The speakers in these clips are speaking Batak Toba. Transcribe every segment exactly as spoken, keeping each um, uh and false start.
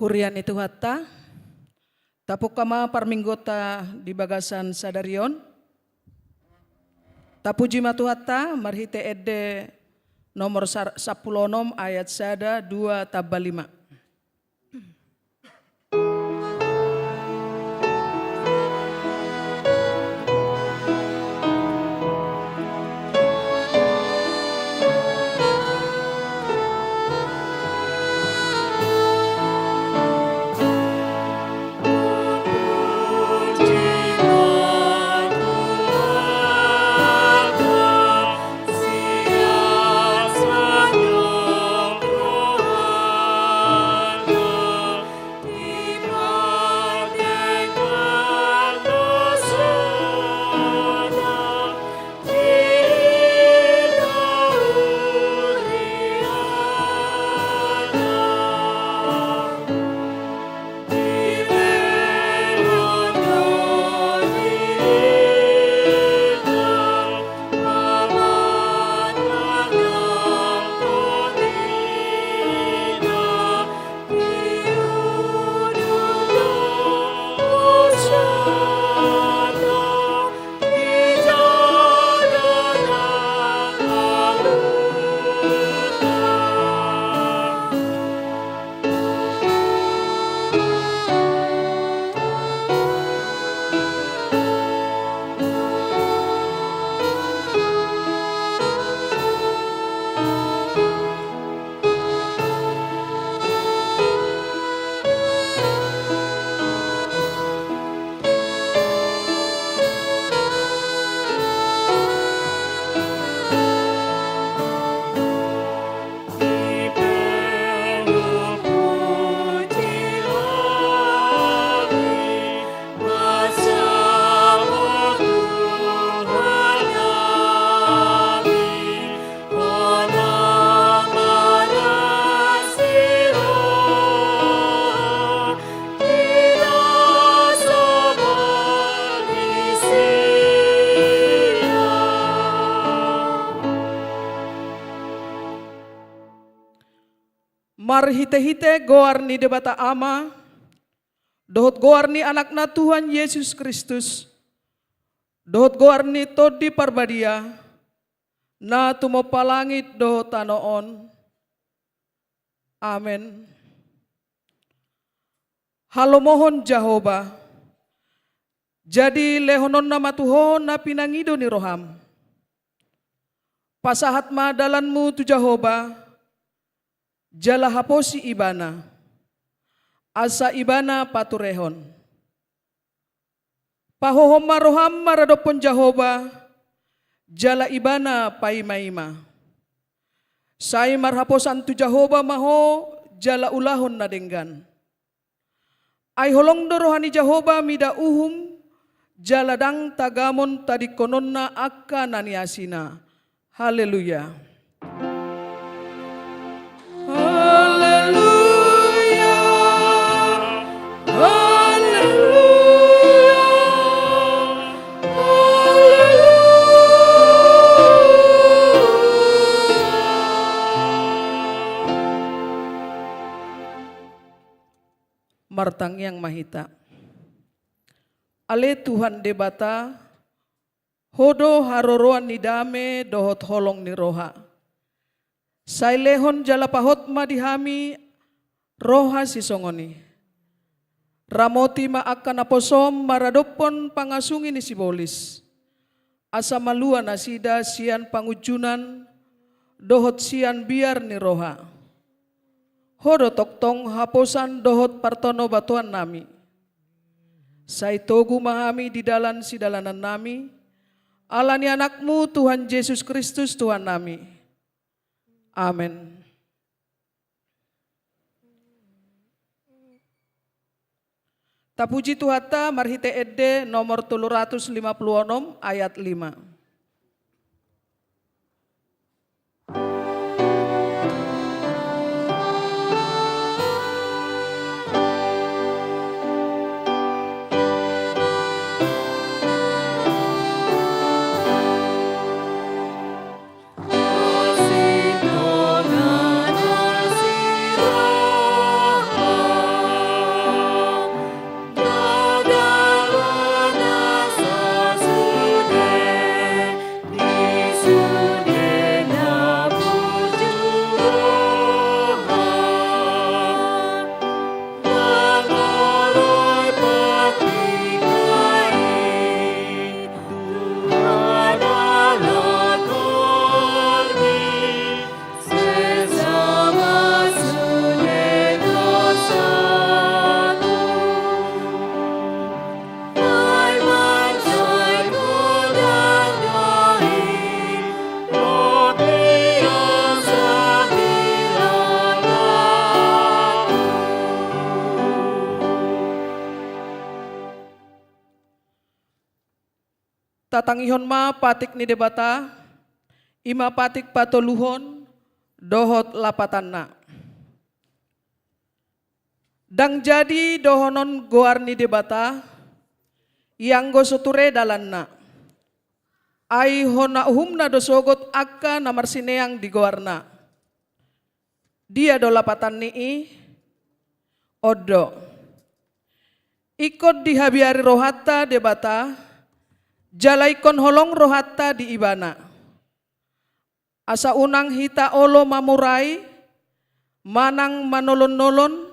Huria ni Tuhanta, tapungka ma parmingguonta di bagasan sadari on. Tapuji ma Tuhanta marhite ende nomor sar-, sampulu onom ayat sada, dua tamba lima. Marhitehite goar ni Debata Ama, dohot goar ni Anakna Tuhan Jesus Kristus, dohot goar ni Tondi Parbadia, na tumompa langit dohot tano on. Amen. Halomohon Jahowa, jadi lehononna ma tu ho na pinangido ni roham. Pasahat ma dalanmu tu Jahowa, jala haposi Ibana, asa Ibana paturehon. Pahohom ma roham maradophon Jahowa, jala Ibana paimaima. Sai marhaposan tu Jahowa ma ho, jala ulahon na denggan. Ai holong do roha ni Jahowa mida uhum, jala ndang tagamon tadingkononna angka na niasina. Haleluya. Haleluya. Haleluya. Haleluya. Martangiang ma hita. Ale Tuhan Debata, Ho do haroroan ni dame dohot holong ni roha. Sai lehon jala pahot ma di hami roha sisongon i. Ramoti ma angka naposom maradophon pangasungi ni sibolis, asa malua nasida sian pangunjunan dohot sian biar ni roha. Ho do tongtong haposan dohot partonobatoannami. Sai togu ma hami di dalan sidalanannami, ala ni Anakmu Tuhan Jesus Kristus Tuhannami. Amen. Tapuji Tuhanta marhite ende nomor tolu ratus lima puluh onom ayat lima. Tatangihon ma patik ni Debata, i ma patik patoluhon dohot lapatanna. Ndang jadi dohonon goar ni Debata, ianggo so ture dalanna. Ai hona uhumna do sogot angka na marsineang di goarna. Dia do lapatan ni i? On do. Ingkon dihabiari rohanta Debata, jala ingkon holong rohanta di Ibana. Asa unang hita olo mamurai, manang manolon-nolon,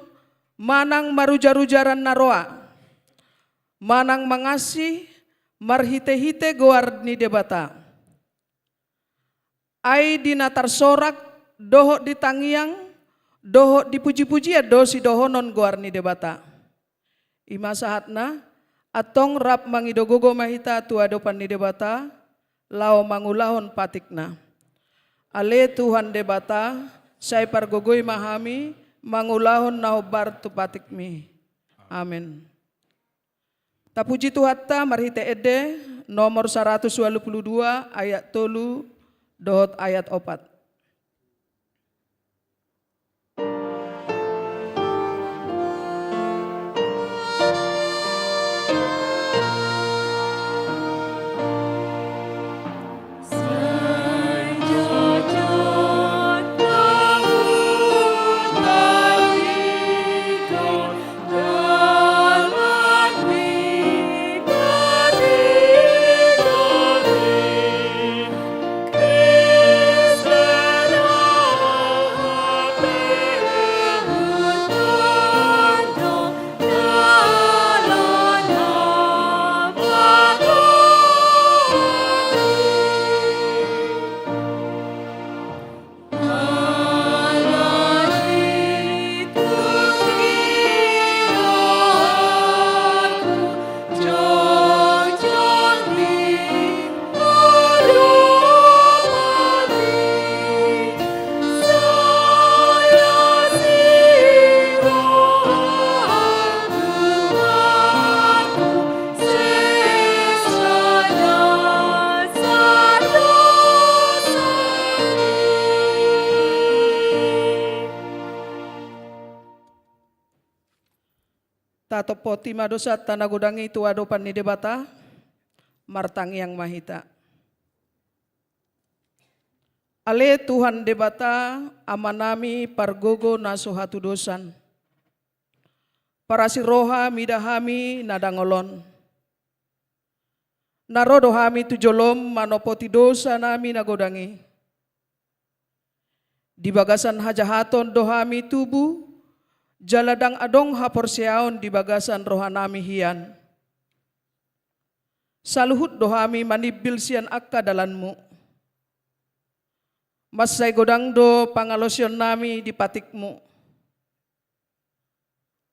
manang marujar-ujaran na roa, manang mangansi marhite-hite goar ni Debata. Ai di na tarsorak, dohot di tangiang, dohot di puji-pujian do sidohonon goar ni Debata. I ma sahatna, antong rap mangido gogo ma hita tu adopan ni Debata, laho mangulahon patikna. Ale Tuhan Debata, sai pargogoi ma hami, mangulahon na hombar tu patikmi. Amen. Tapuji Tuhanta marhite ende nomor saratus ualu pulu dua ayat tolu dohot ayat opat. Tatophoti ma dosanta na godang i tu adopan ni Debata, martangiang ma hita. Ale Tuhan Debata, Amanami pargogo na so hatudosan. Parasi roha mida hami na dangol on. Na ro do hami tu jolom manopoti dosanami na godang i. Di bagasan hajahaton do hami tubu, jala ndang adong haporseaon di bagasan rohanami hian. Saluhut do hami manimbil sian angka dalanmu. Mansai godang do pangalaosionnami di patikmu.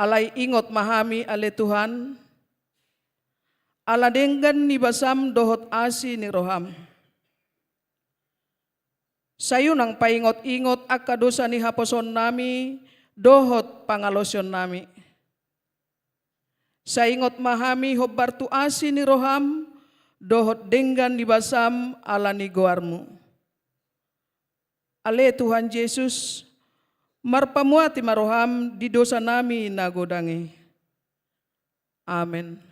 Alai ingot ma hami ale Tuhan, ala denggan ni basam dohot asi ni roham. Sai unang paingot-ingot angka dosa ni haposoonnami dohot pangalaosionnami. Sai ingot ma hami hombar tu asi ni roham dohot denggan ni basam ala ni goarmu. Ale Tuhan Jesus, marpamuati ma roham di dosanami na godang i. Amen.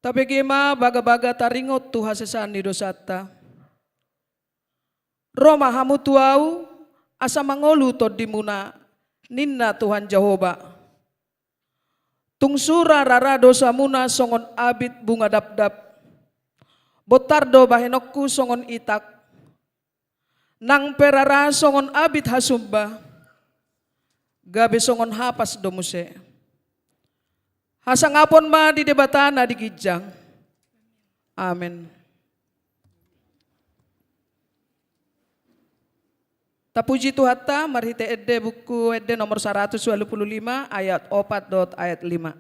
Tabege ma bagabaga taringot tu hasesaan ni dosanta. Ro ma hamu tu Ahu, asa mangolu tondimuna, ninna Tuhan Jahowa. Tung sura rara dosamuna songon abit bunga dapdap. Bontar do bahenonku songon itak, nang pe rara songon abit hasumba, gabe songon hapas do muse. Hasangapon ma di Debata na di ginjang. Amen. Tapuji Tuhanta marhite ende, Buku Ende nomor saratus ualu pulu lima, ayat opat dohot ayat lima.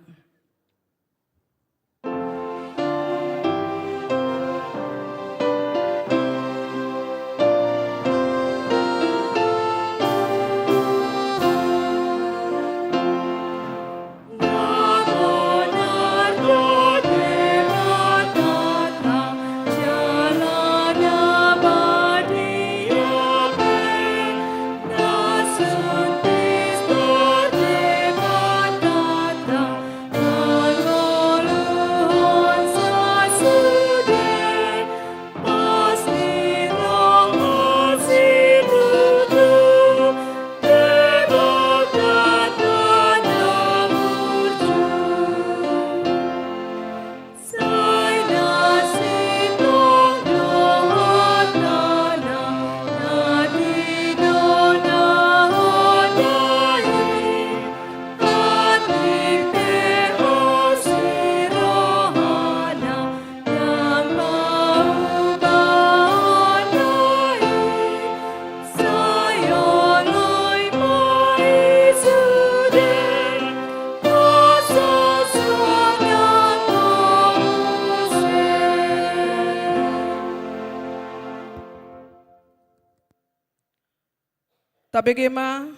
Tabege ma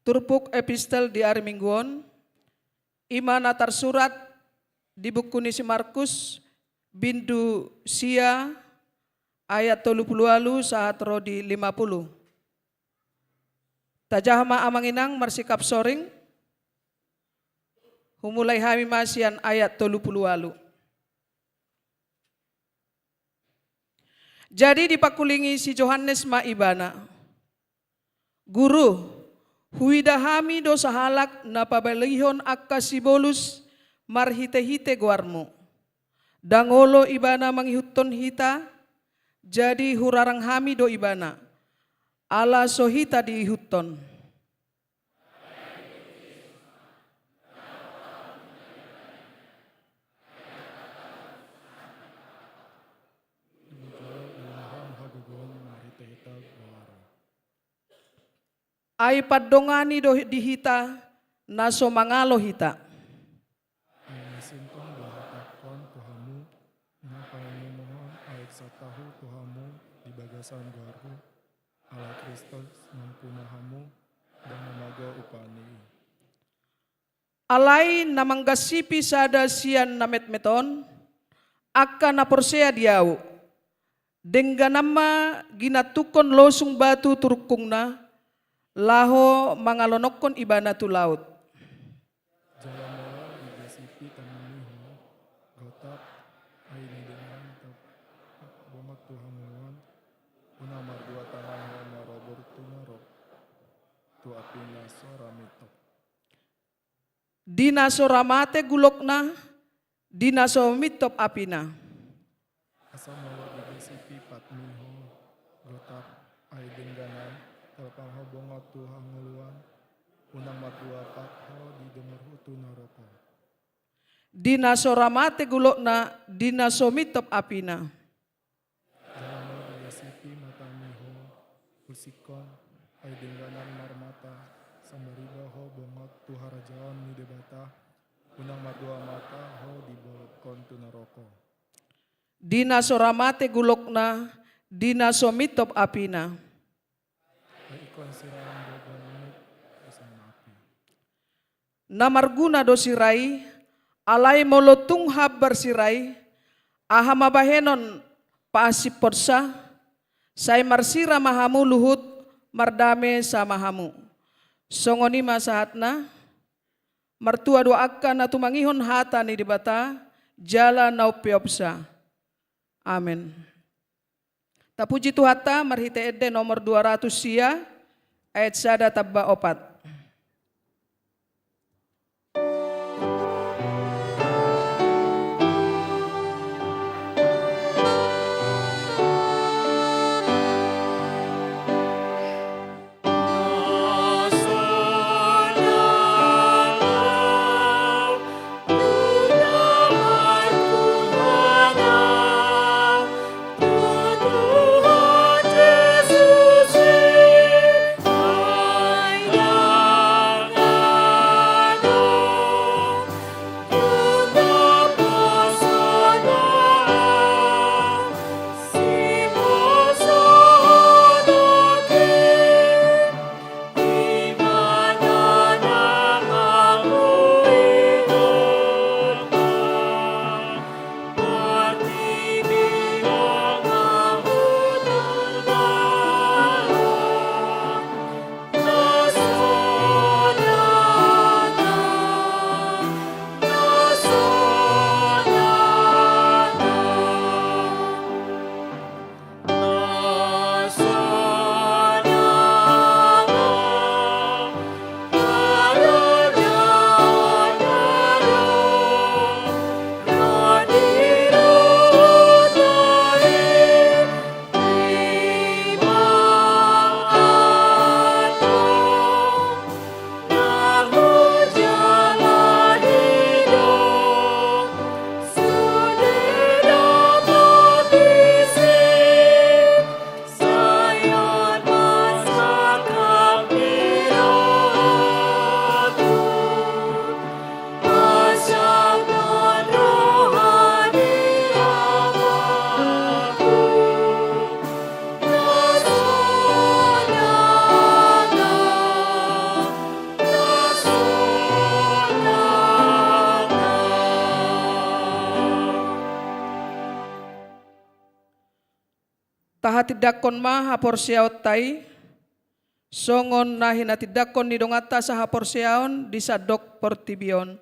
turpuk epistel di ari Minggu on, i ma na tarsurat di buku ni si Markus, bindu sia, ayat tolu pulu ualu sahat ro di lima pulu. Tajaha ma amang inang marsikap soring, humulai hami ma sian ayat tolu pulu ualu. Jadi dipangkulingi si Johannes ma Ibana, "Guru, huida hami do sahalak na pabalihon angka sibolus marhitehite goarMu. Ndang olo ibana mangihuthon hita, jadi hurarang hami do ibana, ala so hita diihuthon." Ai pandongani do di hita na so mangalo hita. Ai na sintong do hatangkon tu hamu, na pamunuhon ai satahu tu hamu di bagasan goarhu, ala Kristus nampuna hamu, ndang na mago upa ni i. Alai na manggansipi sada sian na metmet on, angka na porsea di Ahu, dengganan ma ginantukkon losung batu tu rungkungna, laho mangalonongkon ibana tu laut. Jala molo digansipi tanganmi ho, gotap, ai dengganan, bongot tu hangoluan, unang mardua tangan ho marobur tu narok, tu api na so ra mitop. Di na so ra mate gulokna, di na so mitop apina. Asa molo digansipi patmi ho, gotap, ai dengganan, talpang ho bongot tu hangoluan, unang mardua pat ho didongorhu tu naroko. Di na so ra mate gulokna, di na so mitop apina. Jala molo digansipi matami ho, ulsikkon, ai dengganan marmata, sambariba ho bongot tu harajaon ni Debata, unang mardua mata ho dibolongkon tu naroko. Di na so ra mate gulokna, di na so mitop apina. Ai ingkon sirang do goarmu, ai sanga api. Na marguna do sira i, alai molo tung hambar sira i, aha ma bahenon paasiphonsa? Sai marsira ma hamu luhut, mardame sama hamu. Songon i ma sahatna. Martua do angka na tumangihon hata ni Debata, jala na umpeopsa. Amen. Tapuji Tuhanta marhite Ende nomor dua ratus sia, ayat sada tamba opat. Tahatindangkon ma haporseaonta i, songon na hinatindangkon ni donganta sahaporseaon di sandok portibi on.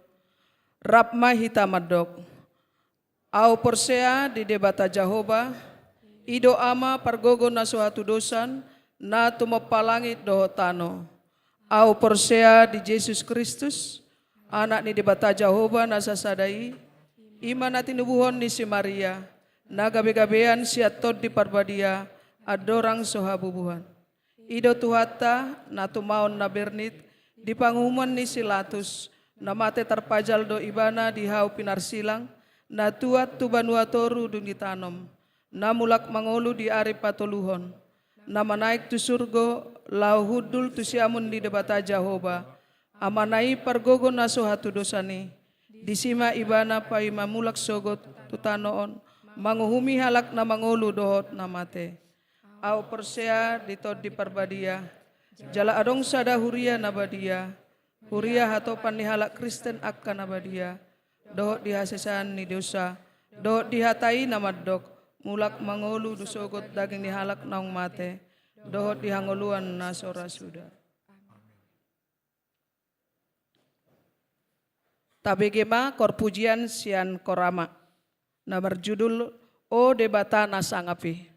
Rap ma hita mandok: Ahu porsea di Debata Jahowa, i do Ama pargogo na so hatudosan, na tumompa langit dohot tano. Ahu porsea di Jesus Kristus, Anak ni Debata Jahowa na sasada i, i ma na tinubuhon ni si Maria, na gabegabean sian Tondi Parbadia, andorang so habubuhan. I do Tuhanta, na tumaon na bernit, di panguhuman ni si Latus, na mate tarpajal do Ibana di hau pinarsilang, na tuat tu banua toru dung ditanom, na mulak mangolu di ari patoluhon, na manaek tu surgo, laho hundul tu siamun ni Debata Jahowa, Amana i pargogo na so hatudosan i. Disi ma Ibana paima mulak sogot tu tano on, manguhumi halak na mangolu dohot na mate. Ahu porsea di Tondi Parbadia, jala adong sada huria na badia, huria hatopan ni halak Kristen angka na badia, dohot di hasesaan ni dosa, dohot di hata i na mandok, mulak mangolu do sogot daging ni halak naung mate, dohot di hangoluan na so ra suda. Tabege ma koor pujian sian Korama, na marjudul O Debata na sangap i.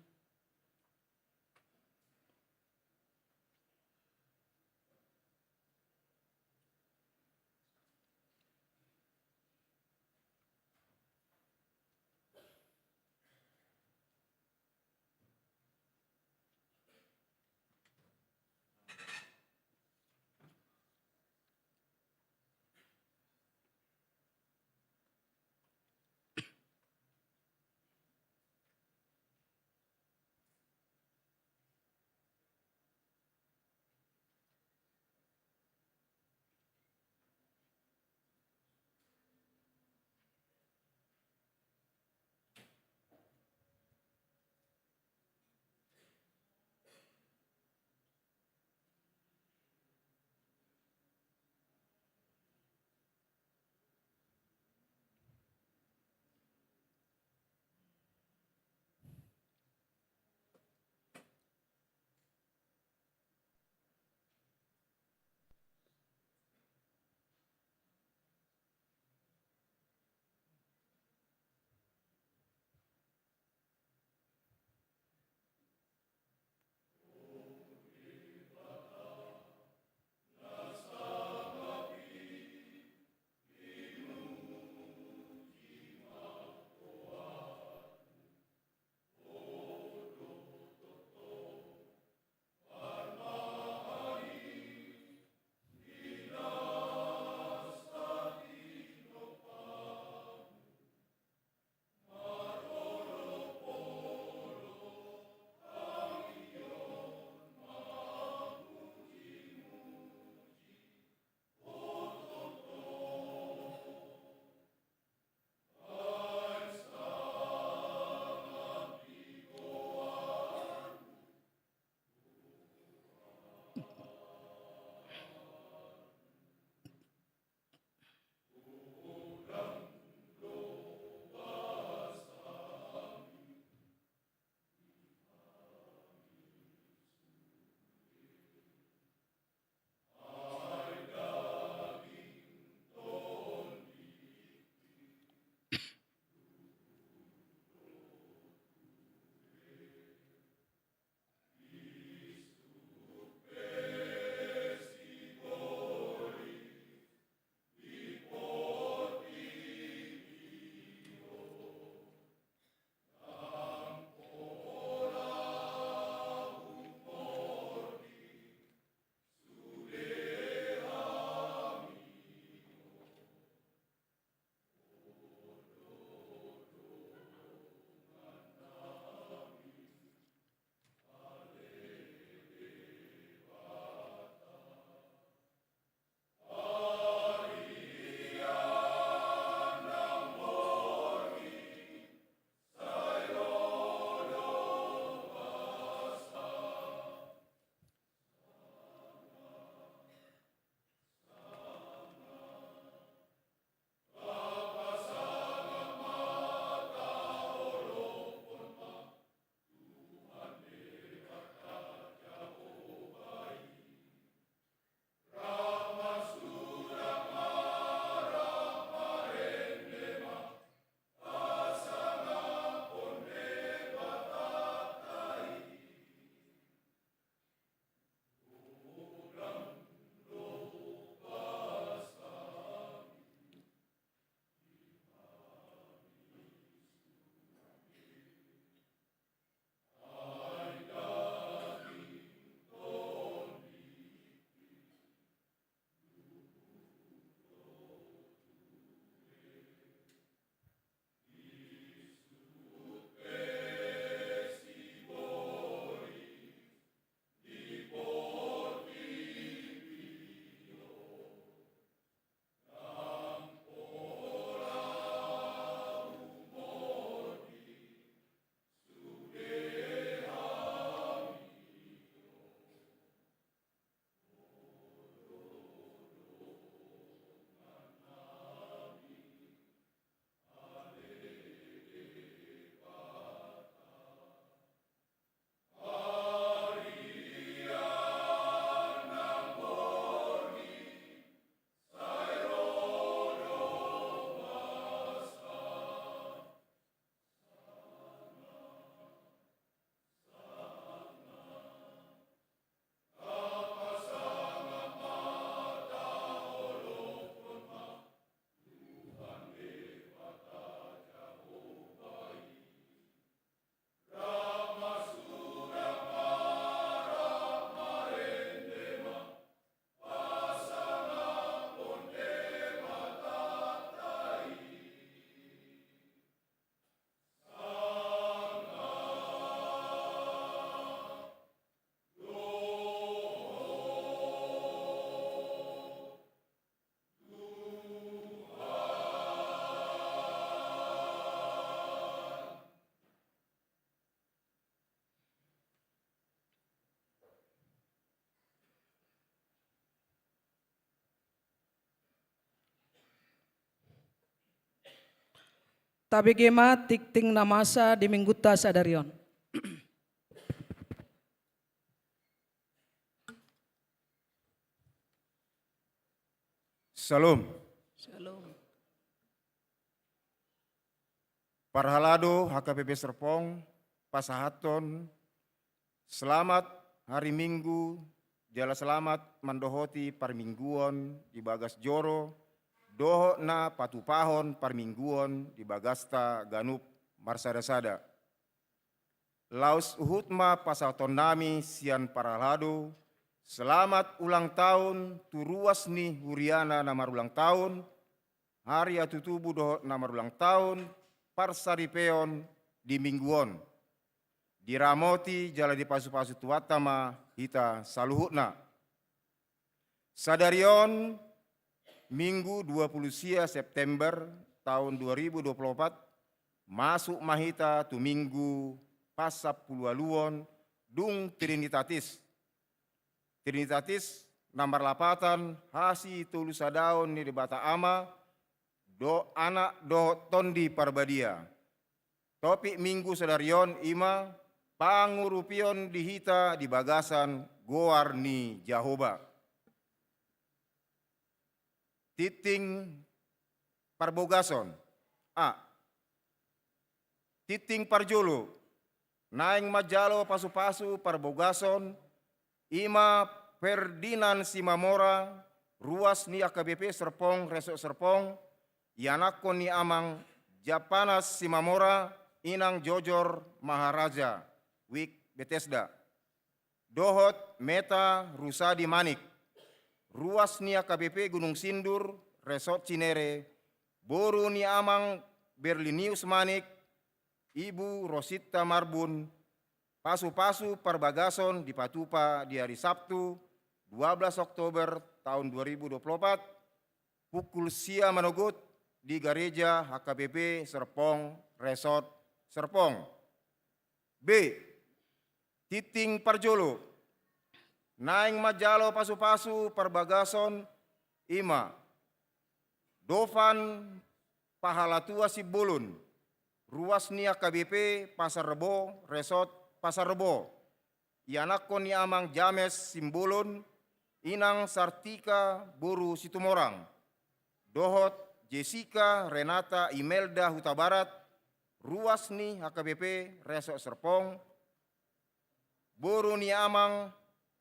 Tabege ma tingting na masa di minggunta sadari on. Shalom. Shalom. Parhalado H K B P Serpong, pasahathon selamat hari Minggu, jala selamat mandohoti parmingguon di bagas joro, dohot na patupahon parmingguon di bagasta ganup marsada-sada. Laos huhut ma pasahatonnami sian parhalado, selamat ulang tahun tu ruas ni huriana na marulang tahun, hari hatutubu dohot na marulang tahun, parsaripeon di minggu on. Diramoti jala dipasupasu Tuhanta ma hita saluhutna. Sadari on, Minggu dua puluh sia September tahun dua ribu dua puluh opat, masuk ma hita tu Minggu Passampuluualuon, dung Trinitatis. Trinitatis na marlapatan hasitolusadaon ni Debata Ama, do Anak dohot Tondi Parbadia. Topik Minggu sadari on i ma pangurupion di hita di bagasan goar ni Jahowa. Tingting parbogason. A. Tingting parjolo. Naeng manjalo pasupasu parbogason, i ma Ferdinand Simamora, ruas ni H K B P Serpong, Resort Serpong, ianakhon ni amang Japanas Simamora, inang Jojor Maharaja, Wik Betesda. Dohot Meta Rusadi Manik, ruas ni H K B P Gunung Sindur, Resort Cinere, boru ni amang Berlinius Manik, ibu Rosita Marbun, pasupasu parbagason dipatupa di hari Sabtu, dua belas Oktober tahun dua ribu dua puluh opat, pukul sia manogot di Gareja H K B P Serpong, Resort Serpong. B. Tingting parjolo. Naeng manjalo pasupasu parbagason, i ma Dovan Pahalatua Simbolon, ruas ni H K B P Pasar Rebo, Resort Pasar Rebo. Ianakhon ni amang James Simbolon, inang Sartika boru Situmorang. Dohot Jessica Renata Imelda Hutabarat, ruas ni H K B P Resort Serpong, boru ni amang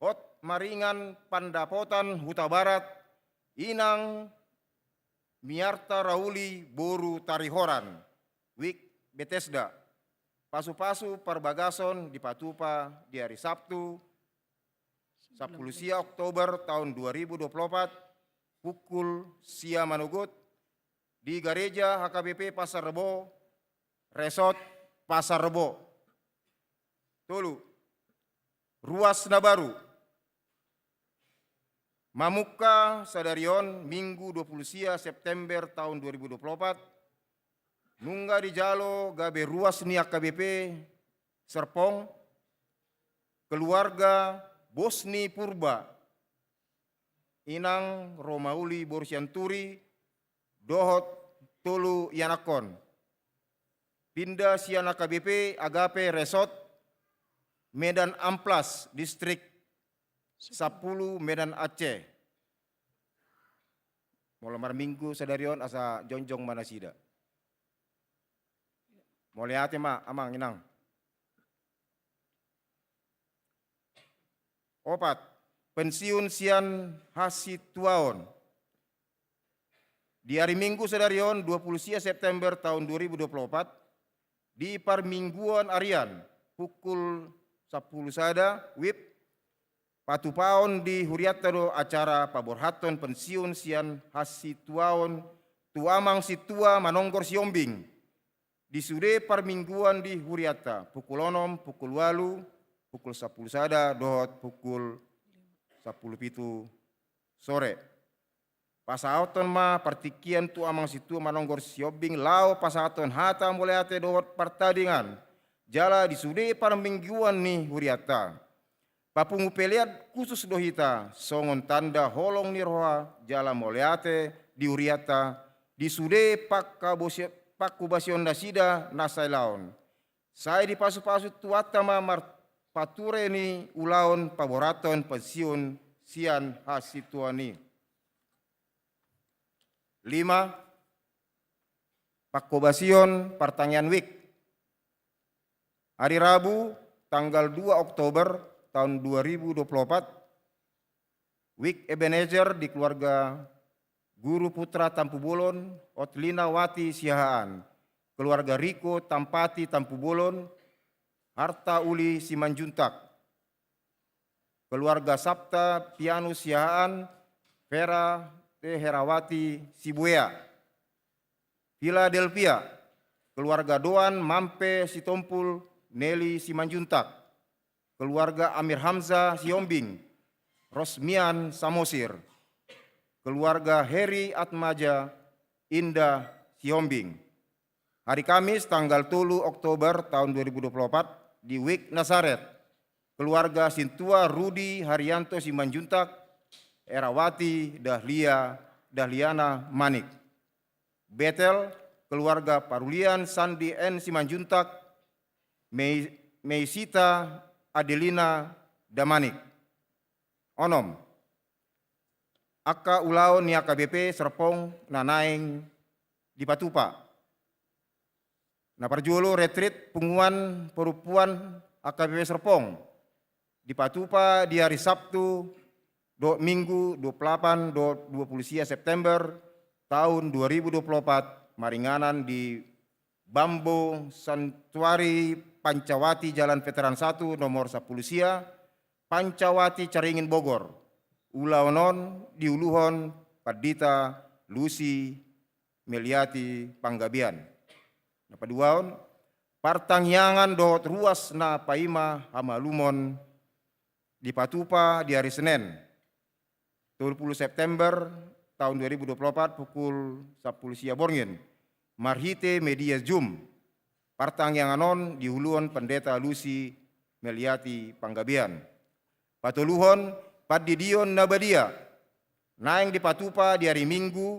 Hotmaringan Pandapotan Hutabarat, inang Miarta Rauli boru Tarihoran, Wik Betesda. Pasupasu parbagason dipatupa di hari Sabtu, sampulu sia Oktober tahun dua ribu dua puluh opat, pukul sia manogot, di Gareja H K B P Pasar Rebo, Resort Pasar Rebo. Tolu. Ruas na baru. Mamungka sadari on, Minggu dua puluh sia September tahun dua ribu dua puluh opat, nunga dijalo gabe ruas ni H K B P Serpong, keluarga bos ni Purba, inang Romauli boru Sianturi, dohot tolu ianakhon. Pinda sian H K B P Agape Resort, Medan Amplas, Distrik sampulu, Medan Aceh. Molo marminggu sadari on asa jongjong ma nasida. Mauliate ma, amang, inang. Opat, pensiun sian hasituaon. Di ari Minggu sadari on, dua puluh sia September tahun dua ribu dua puluh opat, di parmingguan arian, pukul sampulu sada WIB, patupaon di hurianta do acara paborhathon pensiun sian hasituaon tu amang sintua manonggor siombing. Di sude parmingguan di hurianta, pukul onom, pukul ualu, pukul sampulu sada, dohot pukul sampulu pitu sore. Pasahathon ma partingkian tu amang sintua manonggor siombing laho pasahathon hata mauliate dohot partangiangan. Jala di sude parmingguan ni hurianta, papungu pelean khusus do hita, songon tanda holong ni roha jala mauliate di hurianta, di sude pangkabosio-, pangkobasion nasida na sailaon. Sai dipasupasu Tuhanta ma marpature ni ulaon paborathon pensiun sian hasintuan i. Lima, pangkobasion partangiangan WIK. Hari Rabu, tanggal dua Oktober tahun dua ribu dua puluh empat, WIK Ebenezer di keluarga Guru Putra Tampubolon, Otlinawati Siahaan, keluarga Riko Tampati Tampubolon, Harta Uli Simanjuntak, keluarga Sapta Pianus Siahaan, Vera Teherawati Sibuea, Philadelphia, keluarga Doan Mampe Sitompul, Neli Simanjuntak, keluarga Amir Hamzah Sihombing, Rosmian Samosir, keluarga Heri Atmaja, Indah Sihombing. Hari Kamis, tanggal tolu Oktober tahun dua ribu dua puluh empat, di WIK Nasaret, keluarga Sintua Rudi Haryanto Simanjuntak, Erawati Dahlia, Dahliana Manik. Betel, keluarga Parulian Sandi N Simanjuntak, Mei-, Meisita Adelina Damanik. Onom, angka ulaon ni H K B P Serpong na naeng dipatupa. Na parjolo, retreat punguan parompuan H K B P Serpong dipatupa di hari Sabtu dohot Minggu, dua puluh delapan dohot dua puluh sia September tahun dua ribu dua puluh empat, maringanan di Bambo Santuari Pancawati, Jalan Veteran satu, nomor sampulu sia, Pancawati, Caringin, Bogor. Ulaon on diuluhon Pandita Lusi Meliati Panggabean. Na paduahon, partangiangan dohot ruas na paima hamalumon dipatupa di hari Senen, tolu puluh September tahun dua ribu dua puluh empat, pukul sampulu sia borngin, marhite media Zoom. Partangiangan on diuluhon Pandita Lusi Meliati Panggabean. Patoluhon, pandidion na badia naeng dipatupa di hari Minggu,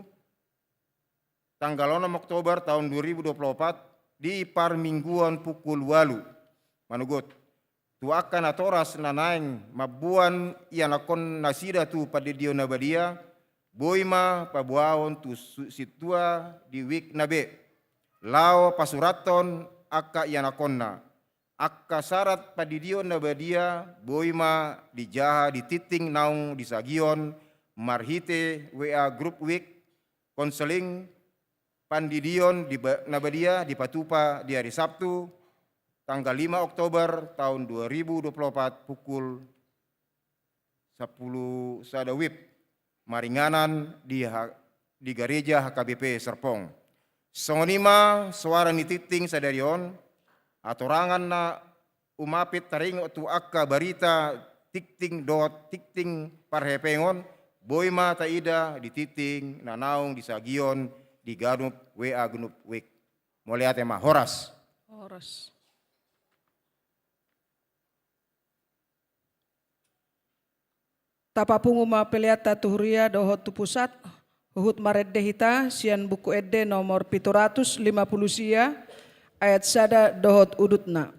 tanggal onom Oktober tahun dua ribu dua puluh empat, di parmingguon pukul ualu. Manogot tu angka natoras na naeng mamboan ianakhon nasida tu pandidion na badia, boi ma paboaon tu su-, sintua di WIK na be, laho pasurathon angka ianakhonna. Angka sarat pandidion na badia boi ma dijaha di tingting naung disagion marhite W A grup WIK. Konseling pandidion di ba-, na badia dipatupa di hari Sabtu, tanggal lima Oktober tahun dua ribu dua puluh empat, pukul sampulu sada WIB, maringanan di ha-, di gareja H K B P Serpong. Songon i ma soara ni tingting sadari on, atorangan na umapi taringot tu angka barita tingting dohot tingting parhepengon, boi ma taida di tingting na naung disagion di ganup W A ganup WIB. Mauliate ma, horas. Horas. Tapapungu ma peleanta tu huria dohot tu pusat, huhut marende hita sian Buku Ende nomor pitu ratus lima puluh sia, ayat sada dohot udutna.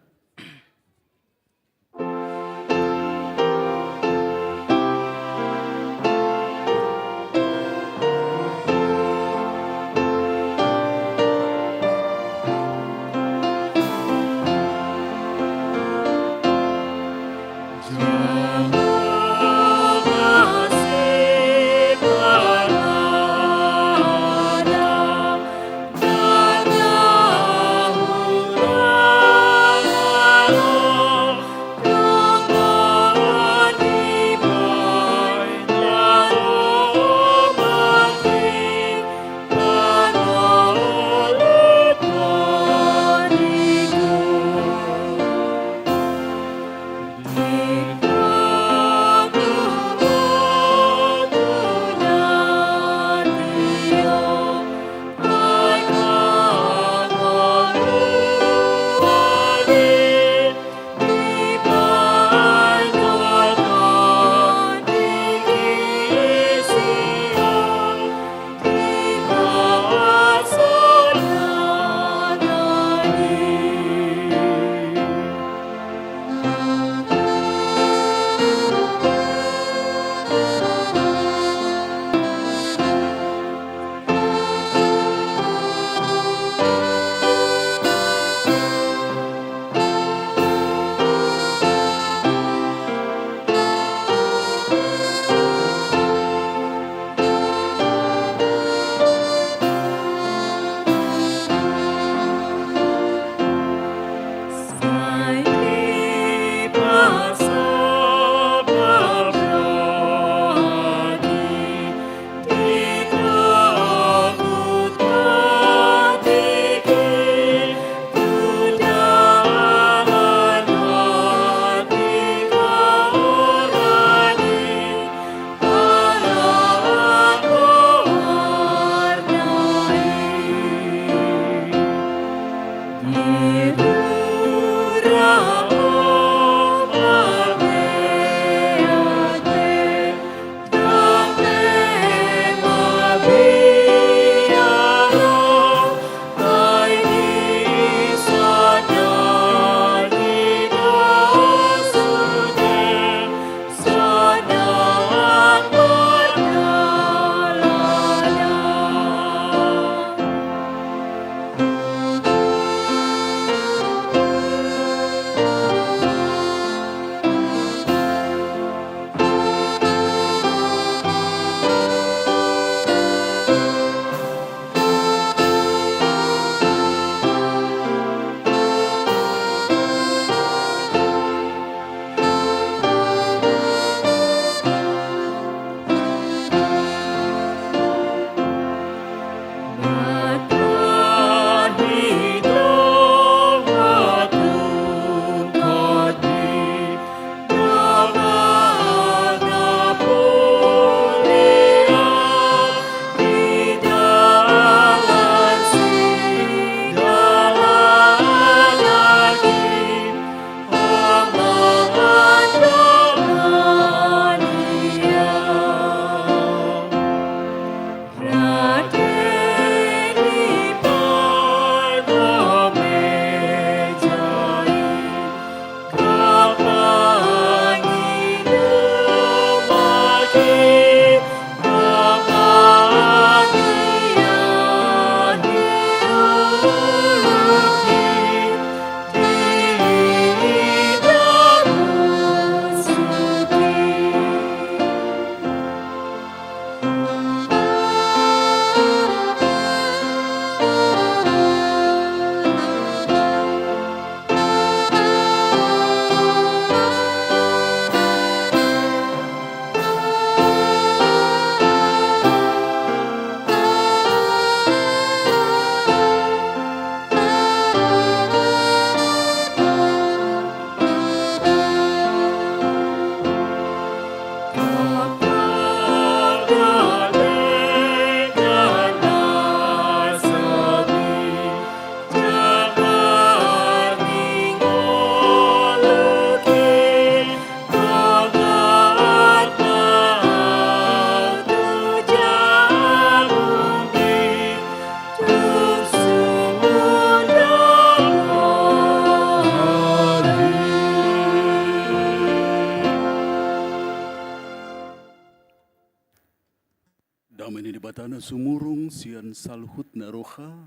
Dame ni Debata na sumurung sian saluhutna roha,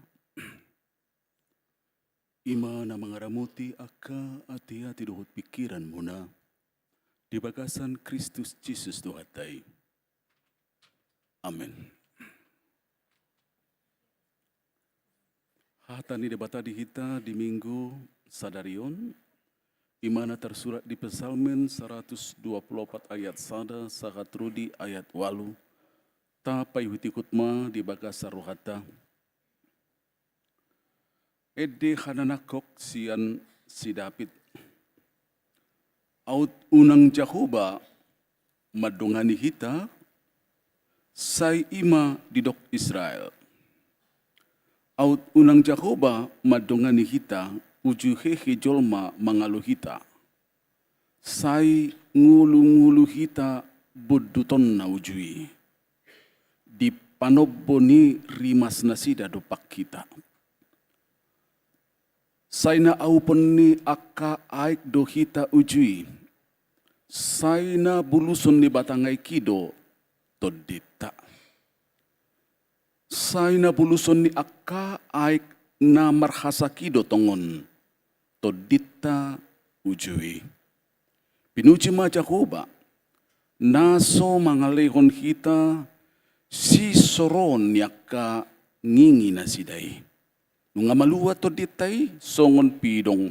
i ma na mangaramoti angka ateate dohot pingkiranmuna di bagasan Kristus Jesus Tuhanta i. Amen. Hata ni Debata di hita di Minggu sadari on, i ma na tarsurat di Psalmen saratus dua pulu opat ayat sada sahat ro di ayat ualu. Tapaihutihut ma di bagasan rohanta. Ende hananangkok sian si David. Aut unang Jahowa mandongani hita, sai i ma didok Israel. Aut unang Jahowa mandongani hita, uju hehe jolma mangalo hita. Sai ngolungolu hita bondutonna uju i. Di panombo ni rimasnasida dompak hita. Sai na aupon ni angka aek do hita uju i. Sai na buluson ni batang aek i do tondinta. Sai na buluson ni angka aek na marhasak i do tongon tondinta uju i. Pinuji ma Jahowa, na so mangalehon hita sisoroon ni angka ngingi nasida i. Nunga malua tondinta i songon pidong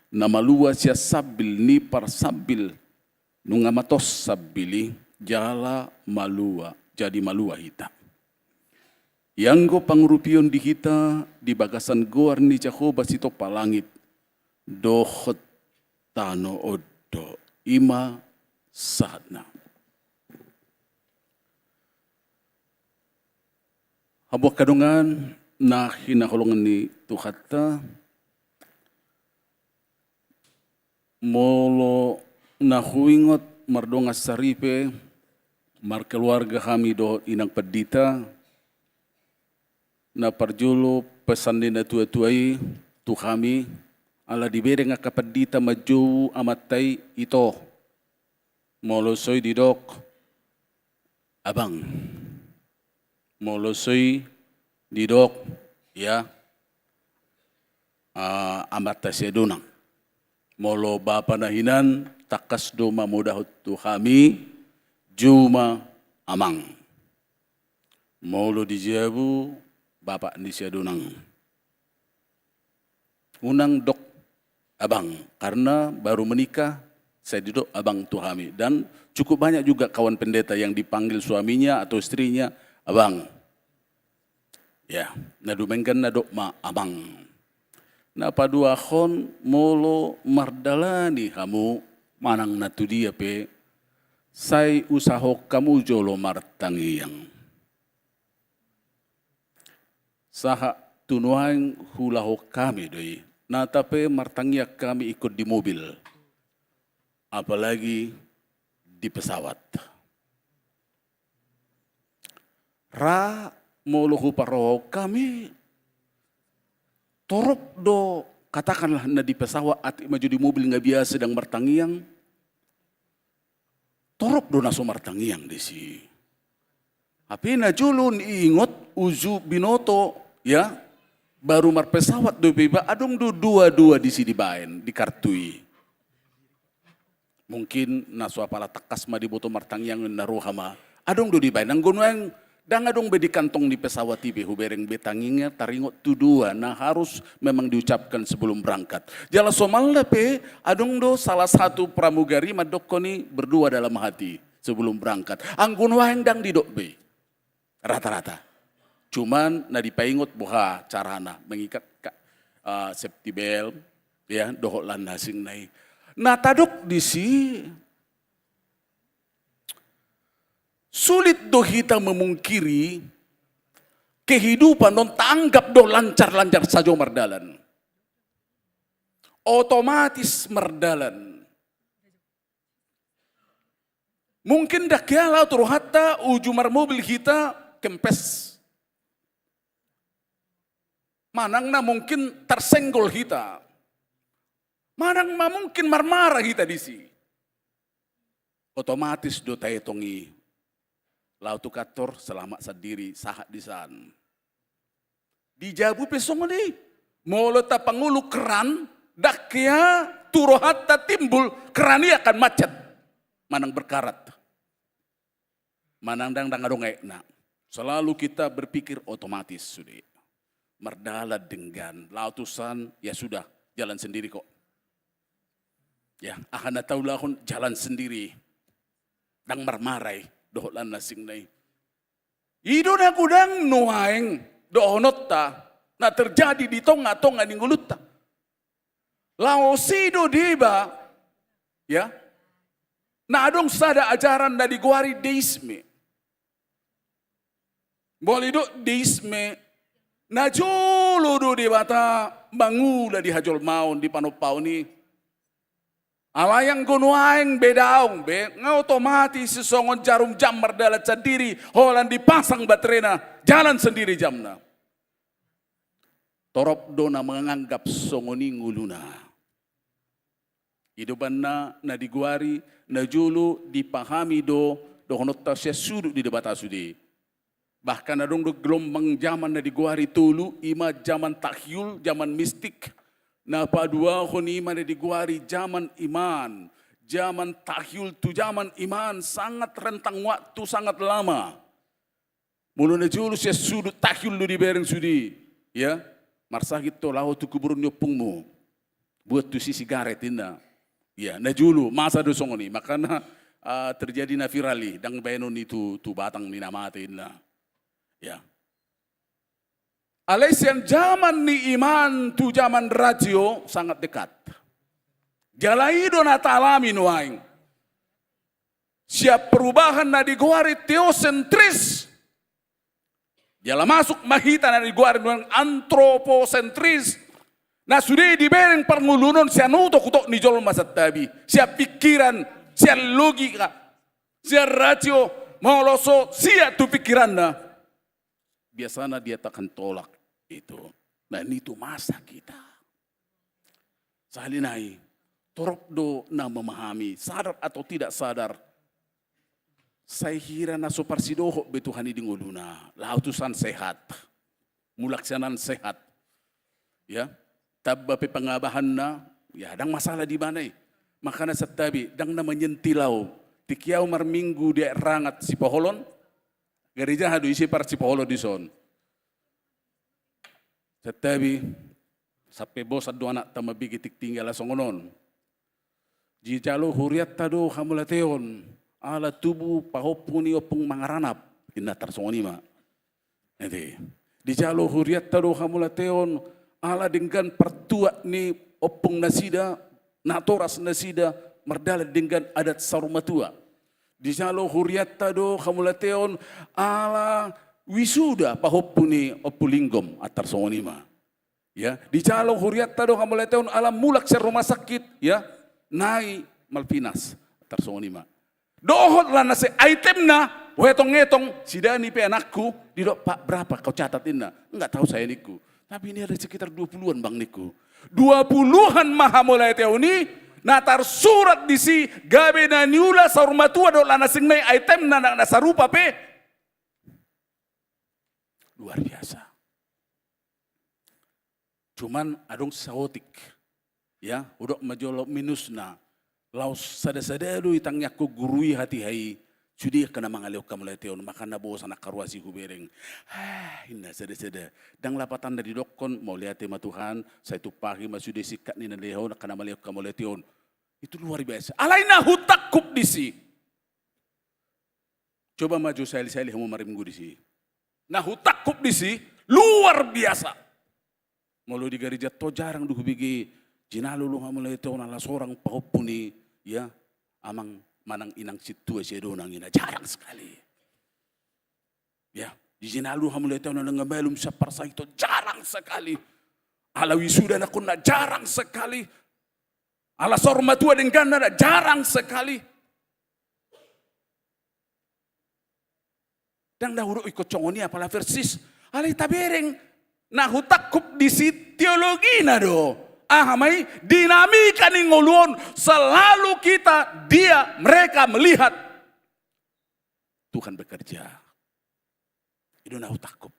na malua sian sambil ni parsambil, nunga matos sambil i jala malua, jadi malua hita. Ianggo pangurupion di hita di bagasan goar ni Jahowa sitompa langit dohot tano on do, i ma sahatna. Hamu angka dongan na hinaholongan ni Tuhanta, Molo na huingot mardongan saripe, markeluarga hami dohot inang pandita, na parjolo pesan ni natuatua i tu hami, ala dibereng angka pandita manjou amanta i, ito. Molo so i didok abang. Molo so i didok, ya, ah, amanta siadonang. Molo bapa na hinan, tangkas do mamodahon tu hami, jou ma amang. Molo di jabu, bapak ni siadonang. Unang dok abang, karena baru menikah, sai didok abang tu hami. Dan cukup banyak juga kawan pendeta yang dipanggil suaminya atau istrinya abang. Ya, na dumenggan na dok ma amang. Na paduahon, molo mardalani hamu manang na tu dia pe, sai usahahon hamu jolo martangiang. Sahat tu nuaeng huulahon hami do i. Nata pe martangiang hami ingkon di mobil, apalagi di pesawat. Ra, molo huparrohahon hami, torop do, katakanlah na di pesawat, atik ma jo di mobil nga biasa dang martangiang. Torop do na so martangiang disi. Hape na jolo niingot, uju binoto, ya, baru marpesawat dope iba, adong do dua-dua disi dibaen di kartu i. Mungkin na so apala tangkas ma diboto martangiang, na roha ma. Adong do dibaen, anggo nuaeng dang adong be di kantong ni pesawat i be hubereng be tangiangna, taringot tu dua na harus memang diucapkan sebelum berangkat. Jala somalna pe adong do salah satu pramugari mandokkon i berdua dalam hati sebelum berangkat. Anggo nuaeng dang didok be rata-rata. Cuman na dipaingot boha carana mengikat ka-, eh, safety belt, ya, dohot lan asingna i. Na tadok disi, sulit do hita memungkiri kehidupan on taanggap do lancar-lancar sajo mardalan. Otomatis mardalan. Mungkin dang hea laho tu rohanta uju marmobil hita kempes. Manang na mungkin tersenggol hita. Manang ma mungkin marmara hita disi. Otomatis do taetong i. Laho tu kantor, selamat sandiri, sahat di san. Di jabu pe songon i. Molo tapangolu keran, dang hea tu rohanta timbul, keran i akan macet. Manang berkarat. Manang dang, dang adong aekna. Selalu kita berpikir otomatis sude. Mardalan denggan, laho tu san, ya sudah, jalan sendiri kok. Ya, aha na taulahon, jalan sendiri. Dang marmara i dohot lan asingna i. I do na godang nuaeng dohononta na terjadi di tonga-tonga ni ngolunta. Laos i do deba, ya, na adong sada ajaran na digoari deisme. Molo didok deisme, na jolo do Debata mangula di hajolmaon, di panompaon i. Alai anggo nuaeng be daong be, nga otomatis songon jarum jam mardalan sandiri, holan dipasang baterena, jalan sendiri jamna. Torop do na manganggap songon i ngoluna. I do umbahen na digoari, na jolo dipahami do dohononta sian sudut ni Debata sude. Bahkan adong do gelombang zaman na digoari tolu, i ma zaman takhyul, zaman mistik. Na paduahon i ma na digoari zaman iman. Zaman takhyul tu zaman iman, sangat rentang waktu, sangat lama. Molo na jolo sian sudut takhyul do dibereng sude, ya, marsahit ho, laho tu kuburan ni ompungmu, buat tusi sigaret, ninna. Ya, na jolo masa do songon i, makana, ah, terjadi na viral i, dang baenon i tu, tu batang ni na mate, ninna. Ya. Alai sian zaman ni iman tu zaman radio sangat dekat. Jala i do na taalami nuaeng. Sian perubahan na digoari teosentris. Jala masuk ma hita na digoari nuaeng antroposentris. Na sude dibereng parngoluon on sian utok-utok ni jolma santabi, sian pikiran, sian logika, sian rasio, molo so sian tu pikiranna, biasana dia akan tolak itu. Nah, ini tu masa kita. Sahali nai, torop do na memahami, sadar atau tidak sadar. Sai hira na so parsidohot be Tuhan i di ngoluna, laho tu sian sehat. Mulak sian sehat. Ya, tamba pe pangabahanna, ya, ndang masalah di mana i. Makana santabi, ndang na manyentil au. Tingki au marminggu di Rangat Sipoholon, gareja ha do ise par Sipoholon dison. Santabi, sampe bosan do anakta mambege tingtinggal songon on. Dijalo hurianta do hamauliateon, ala tubu pahompu ni Ompung Mangaranap, inna tarsongon i ma. Ede. Dijalo hurianta do hamauliateon, ala denggan partuat ni ompung nasida, natoras nasida, mardalan denggan adat saur matua. Dijalo hurianta do hamauliateon, ala wisuda pahompu ni Ompu Linggom, tarsongon i ma. Ya, dijalo hurianta do hamauliateon ala mulak sian rumah sakit, ya, Nai Malvinas, tarsongon i ma. Dohot lana se itemna, huetong-etong, si Dani pe anakku, didok, "Pak, berapa kau catat?" inna. "Enggak tahu saya," ningku. "Tapi ini ada sekitar dua puluhan, Bang," ningku. Dua puluhan ma hamauliateon i, na tarsurat disi, gabe na niula saur matua dohot lana sing Nai itemna na, na sarupa pe. Luar biasa. Cuman adong saotik. Ya, hudok ma jolo minusna. Laos sada-sada do itangiangkon guru i hatiha i, sude angka na mangalehon hamauliateon, makana bosan angka ruas i hubereng. Ah, inna sada-sada. Ndang lapatanna didokkon, mauliate ma Tuhan, sai tumpahi ma sude singkat ni na nilehon angka na mangalehon hamauliateon. Itu luar biasa. Alai na hutangkup disi. Coba ma jo sahali-sahali hamu marminggu disi. Na hutangkup disi, luar biasa. Molo di gareja to jarang do hubege jinalo do hamauliateon ala sorang pahompu ni, ya, amang manang inang sintua sian dongan i, na jarang sekali. Ya, dijinalo hamauliateon ala nga malum sian parsahiton, jarang sekali. Ala wisuda anakkonna, jarang sekali. Ala saur matua dengganna, jarang sekali. Ndang na hudok ingkon songon i apala persis. Alai tabereng, na hutangkup disi teologina do. Aha ma i, dinamika ni ngolu on, selalu kita, dia, mereka melihat Tuhan bekerja. I do na hutangkup.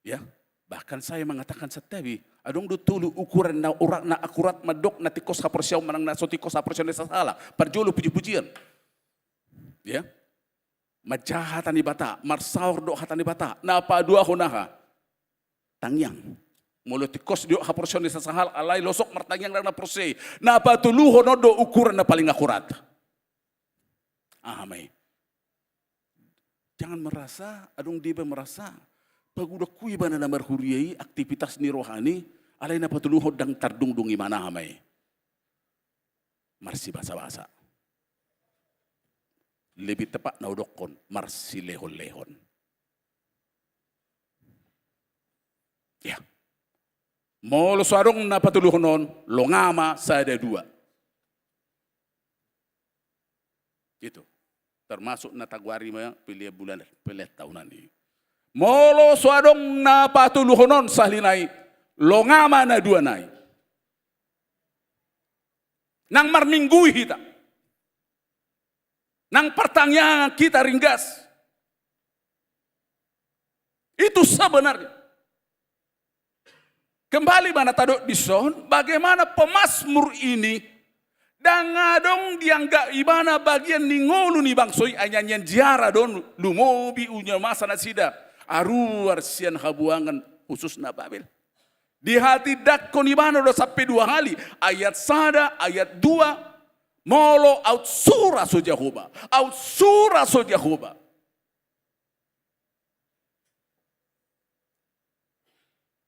Ya, bahkan saya mengatakan santabi, adong do tolu ukuran na ura-, na akurat mandok na tingkos haporseaon manang na so tingkos haporseaon na sasahalak. Parjolo puji-pujian. Ya. Manjaha hata ni Debata, marsaor dohot hata ni Debata, na paduahon aha? Tangiang. Molo tingkos didok haporseaon na sasahalak, alai losok martangiang ndang na porsea i. Na patoluhon on do ukuran na paling akurat. Aha ma i? Jangan merasa, adong do iba merasa, pagodangku ibana na marhuria i, aktivitas ni rohana i, alai na patoluhon ndang tardungdung ibana, aha ma i? Marsibasa-basa. Lebih tepat na hudokkon, marsilehon-lehon. Ya. Molo so adong na patoluhon on, longa ma sada dua. Itu. Termasuk na tagoari ma pelean bulan, pelean tahunan i. Molo so adong na patoluhon on sahali nai, longa ma na dua nai. Nang marminggui hita. Nang partangiangan hita ringgas. Itu sebenarnya. Kembali ma na tadok dison, bagaimana pemazmur ini, ndang adong dianggap ibana bagian ni ngolu ni bangso i, anyanyan ziarah do on, lumobi unjuna masa nasida, aruar sian habuangan khususna Babel. Dihatindangkon ibana do sampe dua hali, ayat sada, ayat dua, molo aut sura so Jahowa, aut sura so Jahowa.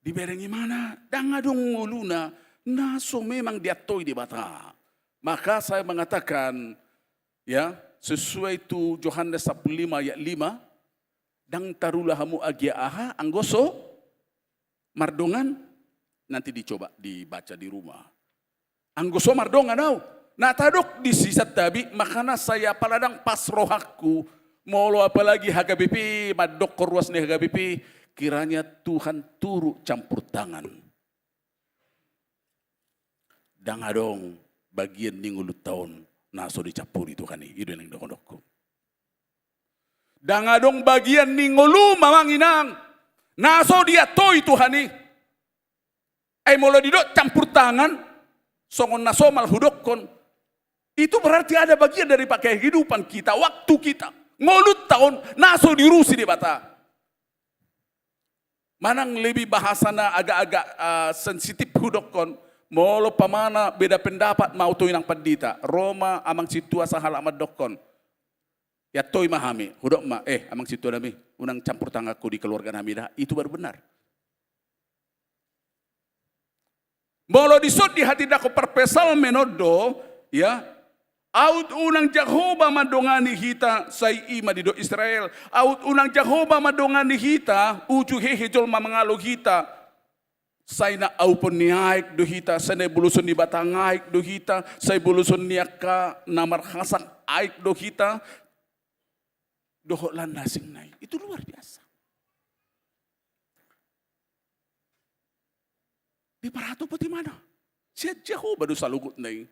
Dibereng ibana, ndang adong ngoluna, na so memang diantoi Debata. Maka saya mengatakan, ya, sesuai tu Johannes sampulu lima ayat lima, ndang tarula hamu agia aha, anggo so mardongan Nanti dicoba dibaca di rumah. Anggo so mardongan au, na tadok disi santabi, makana sai apala ndang pas rohangku, molo apalagi H K B P, mandokkon ruas ni H K B P, kiranya Tuhan turut campur tangan. Ndang adong bagian ni ngolunta on na so dicampuri Tuhan i, i do naeng dohononku. Ndang adong bagian ni ngolum amang inang na so diantoi Tuhan i. Ai molo didok campur tangan, songon na somal hudokkon, itu berarti ada bagian dari pakai kehidupan kita, waktu kita, ngolunta on na so diurusi Debata. Manang lebih bahasana agak-agak, eh, sensitif hudokkon, molo umpamana beda pendapat ma au tu inang pandita, ro ma amang sintua sahalak mandokkon, iantoi ma hami, hudok ma, eh, amang sintua nami, unang campur tanganku di keluarga nami da, itu baru benar. Molo dison dihatindangkon parpsalmen on do, ya, aut unang Jahowa mandongani hita, sai i ma didok Israel, aut unang Jahowa mandongani hita, uju hehe jolma mangalo hita, sai na aupon ni aek do hita, sai na ibolosan ni batang aek do hita, sai ibolosan ni angka na marhasak aek do hita, dohot lanasingna i. Itu luar biasa. Diparhatopoti ibana. Sian Jahowa do saluhutna i.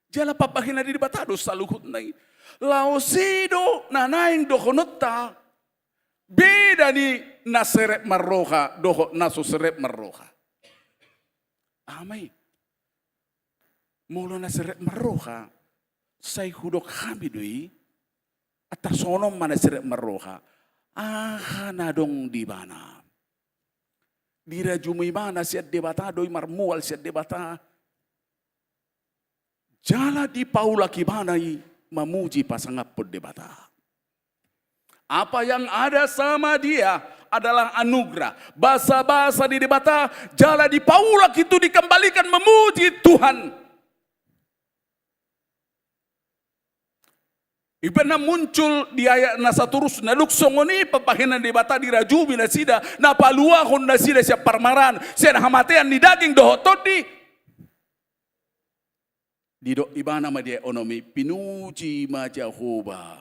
Jala pambahenan ni Debata do saluhutna i. Laos i do na naeng dohononta, beda ni na serep marroha dohot na so serep marroha. Aha ma i? Molo na serep marroha, sai hudok hami do i, antar songon on ma na serep marroha, aha na adong di ibana. Dirajumi ibana sian Debata do i, marmual sian Debata. Jala dipaulak ibana i mamuji pasangaphon Debata. Apa yang ada sama dia adalah anugerah. Basa-basa ni Debata, jala dipaulak itu dikembalikan memuji Tuhan. Ibana muncul di ayat na satorusna, dung songon i pambahenan ni Debata dirajumi nasida, na paluahon nasida sian parmaraan, sian hamatean ni daging dohot tondi. Didok ibana ma di ayat onom i, pinuji ma Jahowa.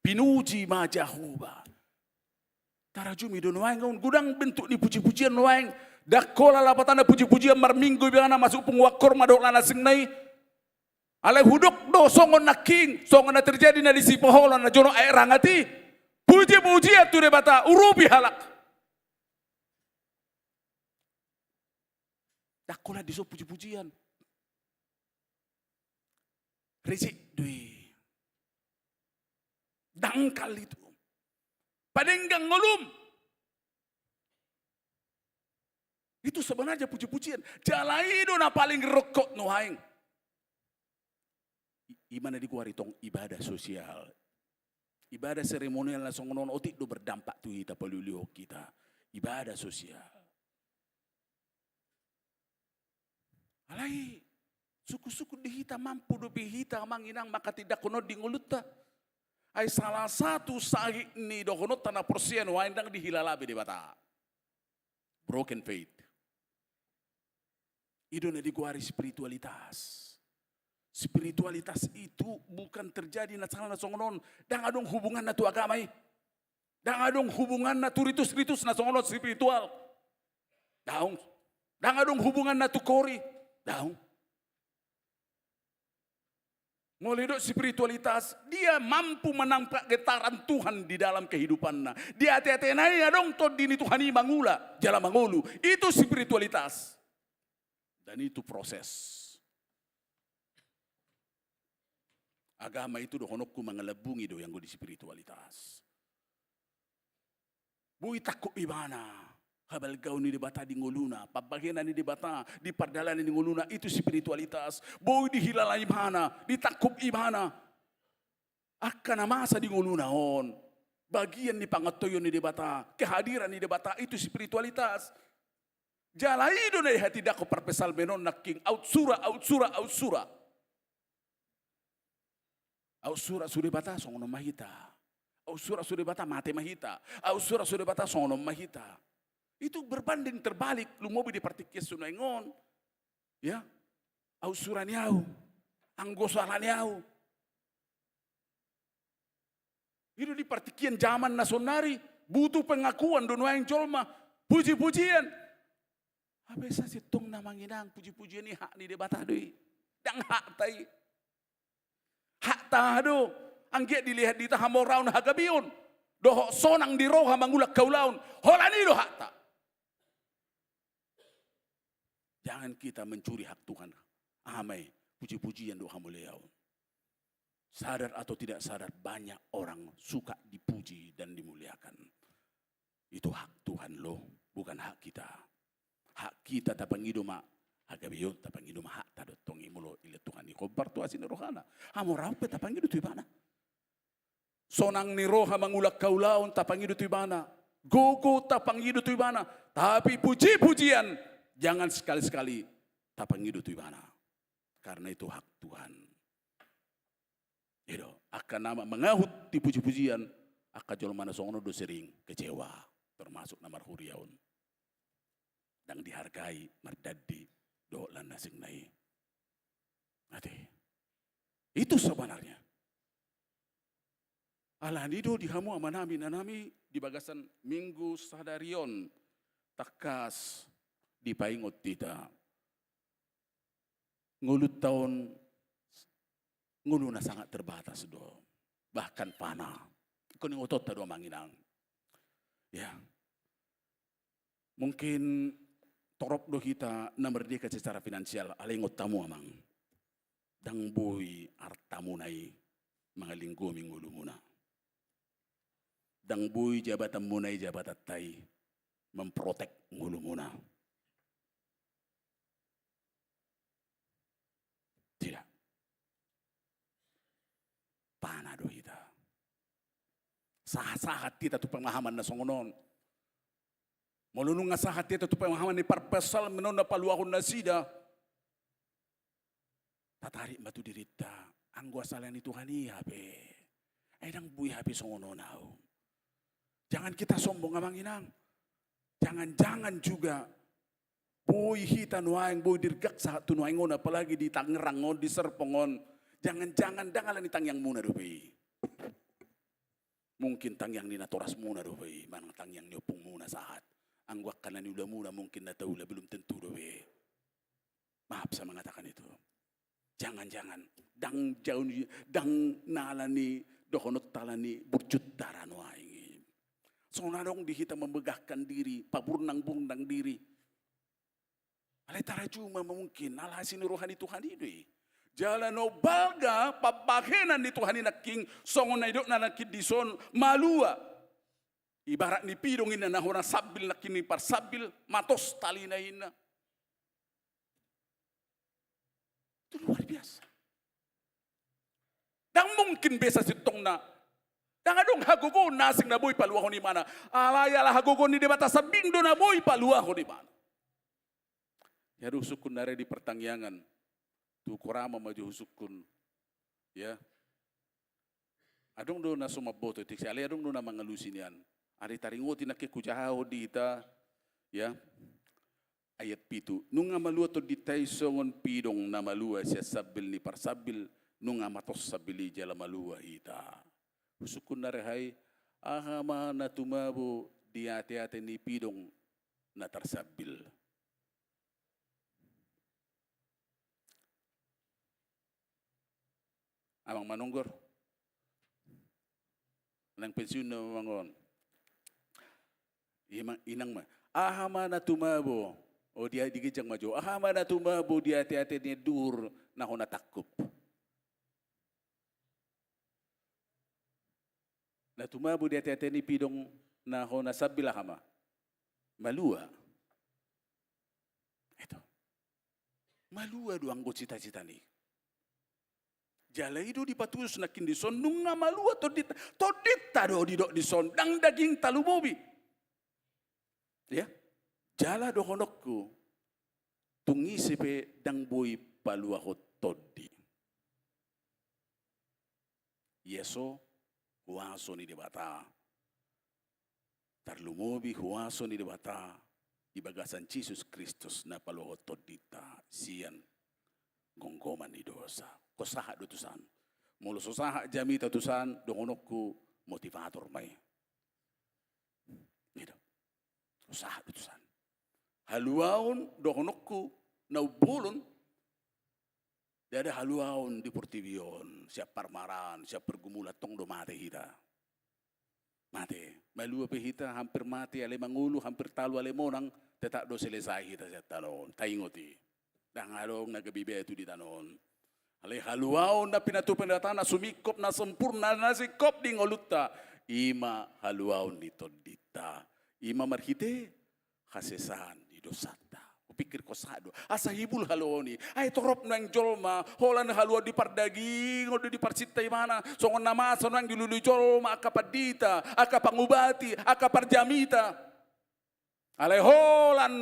Pinuji ma Jahowa. Tarajumi do nuaeng on, godang bentuk ni puji-pujian nuaeng. Ndang holan lapatanna puji-pujian marminggu ibana masuk punguan hormat dohot lanasingna i. Alai hudok do songon nangkin, songon na terjadi na di sipaholon na jonok aek rangat i. Puji-pujian tu Debata, urupi halak. Ndang holan dison puji-pujian. Reject do i. Dangkal itu. Padenggang ngolum. Itu sebenarnya puji-pujian. Jala i do na paling rongkot nuaeng. I-, i ma na digoari tong ibadah sosial. Ibadah seremonial na songon on otik do berdampak tu hita, pauli-ulihon hita. Ibadah sosial. Alai, sungkun-sungkun di hita mampu dope hita amang inang manghatindangkon on di ngolunta. Ai salah satu sahit ni dohononta na porsea nuaeng ndang dihilala be Debata. Broken faith. I do na digoari spiritualitas. Spiritualitas itu bukan terjadi na salah na songon on. Ndang adong hubunganna tu agama i. Ndang adong hubunganna tu ritus-ritus na songon on spiritual. Daong. Ndang adong hubunganna tu kori. Daong. Molo didok spiritualitas, dia mampu menangkap getaran Tuhan di dalam kehidupanna. Di ate-atena i adong tondi ni Tuhan i mangula, jala mangolu. Itu spiritualitas. Dan itu proses. Agama itu dohononku mangalambungi do i anggo di spiritualitas. Boi tangkup ibana habalgaon ni Debata di ngoluna, pambahenan ni Debata di pardalanan ni ngoluna, itu spiritualitas. Boi dihilala ibana, ditangkup ibana angka na masa di ngoluna on. Bagian ni pangantoion ni Debata, kehadiran ni Debata, itu spiritualitas. Jala i do na dihatindangkon parpsalmen on nangkin, aut sura, aut sura, aut sura. Aut sura sude Debata songon on ma hita. Aut sura sude Debata mate ma hita. Aut sura sude Debata songon on ma hita. Itu berbanding terbalik, lumobi di partingkian songon on. Ya, au sura ni au, anggo sala ni au. I do di partingkian jaman na sonari, butuh pengakuan do nuaeng jolma, puji-pujian. Hape sasintongna amang inang, puji-pujian i hak ni Debata do i. Ndang hakta i. Hakta do, anggiat dilehon di hita hamoraon, hagabeon, dohot sonang ni roha mangulak haulaon, holan i do hakta. Jangan kita mencuri hak Tuhan. Aha ma i, puji-pujian dohot hamuliaon. Sadar atau tidak sadar, banyak orang suka dipuji dan dimuliakan. Itu hak Tuhan lo, bukan hak kita. Hak kita tapangido ma hagabeon, tapangido ma hakta do tong i molo dilehon Tuhan i hombar tu asi ni rohana. Hamoraon pe tapangido tu ibana. Sonang ni roha mangulak haulaon tapangido tu ibana. Gogo tapangido tu ibana. Tapi puji-pujian jangan sekali-sekali tapangido tu ibana. Karena itu hak Tuhan. I do, angka na mangahut di puji-pujian, angka jolma na songon on do sering kecewa, termasuk na marhuria on. Ndang dihargai, mardandi, dohot lan na asingna i. Ate. Itu sebenarnya. Alani do di hamu amanami, inanami, di bagasan minggu sadari on, tangkas dipaingot hita. Ngolunta on, ngolu na sangat terbatas do. Bahkan fana. Ingkon ingotonta do amang inang. Ya. Mungkin torop do hita na merdeka secara finansial, alai ingot hamu amang. Ndang boi artamuna i mangalinggomi ngolumuna. Ndang boi jabatanmuna i, jabatanta i, memprotek ngolumuna. Tidak. Fana do hita. Sahat-sahat hita tu pemahaman na songon on. Molo nunga sahat hita tu pemahaman ni parpsalmen on na paluahon nasida, tatarik ma tu dirinta, anggo asa ala ni Tuhan i hape. Ai ndang boi hape songon on au. Jangan kita sombong amang inang. Jangan-jangan juga boi hita nuaeng, boi dirgak sahat tu nuaeng on, apalagi di Tangerang on, di Serpong on. Jangan-jangan ndang ala ni tangiangmuna dope i. Mungkin tangiang ni natorasmuna dope i, manang tangiang ni ompungmuna sahat. Anggo angka na niulamuna mungkin na taula, belum tentu dope i. Maaf saya mengatakan itu. Jangan-jangan, ndang jaun, ndang na ala ni dohononta ala ni burjunta ra nuaeng i. Songon adong di hita memegahkan diri, paburnang-burnang diri. Alai tarajuma ma mungkin, ala asi ni roha ni Tuhan i do i. Jala na umbalga pambahenan ni Tuhan i nangkin, songon na nidokna nangkin dison, malua. Ibarat ni pidong inna na hona sambil nangkin ni parsambil, matos talina inna. Itu luar biasa. Ndang mungkin be sasintongna. Ndang adong hagogoon na asing na boi paluahon ibana. Alai ala hagogoon ni Debata sambing do na boi paluahon ibana. Ya do husungkun na re di partangiangan. Tu Korama ma jo husungkun. Ya. Adong do na so mamboto, tek si ale adong do na mangalusi nian. Ari taringoti nangkin hujahahon di hita, ya. Ayat pitu. Nunga malua tondinta i songon pidong na malua sian sambil ni parsambil, nunga matos sambil i jala malua hita. Husungkun na re hai, aha ma na tumabo di ateate ni pidong na tarsambil? Amang Manonggor. Nang pensiun na mangon. Ima, inang ma. Aha ma na tumabo. O dia di ginjang ma jo. Aha ma na tumabo di ateate ni duhur na hona tangkup. Na tumabo di ateate ni pidong na hona sambil aha ma? Malua. Itu. Malua do anggo cita-cita ni. Jala i do dipatudos nangkin dison nunga malua tondinta. Tondinta do didok dison, ndang dagingta lumobi. Ya. Jala dohononku, tung ise pe ndang boi paluahon tondi. Ia so, huaso ni Debata. Tarlumobi huaso ni Debata di bagasan Jesus Kristus na paluahon tondinta sian gomgoman ni dosa. Ho sahat do tusan. Molo so sahat jamita tusan, dohononku motivator ma i. I do. Ho sahat do tusan. Haluaon dohononku na umbolon. Ndada haluaon di portibi on, sian parmaraan, sian pergumulan, tong do mate hita. Mate. Malua pe hita hampir mate ale mangolu, hampir talu ale monang, tetap do selesai hita sian tano on. Taingot i. Ndang adong na gabe batu di tano on. Alai haluaon na pinatupa ni Debata na sumingkop, na sempurna, na singkop di ngolunta. I ma haluaon ni tondinta. I ma marhite hasesaan ni dosanta. Hupikir ho sahat do. Asa hibul haluaon i. Ai torop nuaeng jolma, holan haluaon di pardagingon do diparsinta ibana. Songon na masa nuaeng dilului jolma angka pandita, angka pangubati, angka parjamita. Alai holan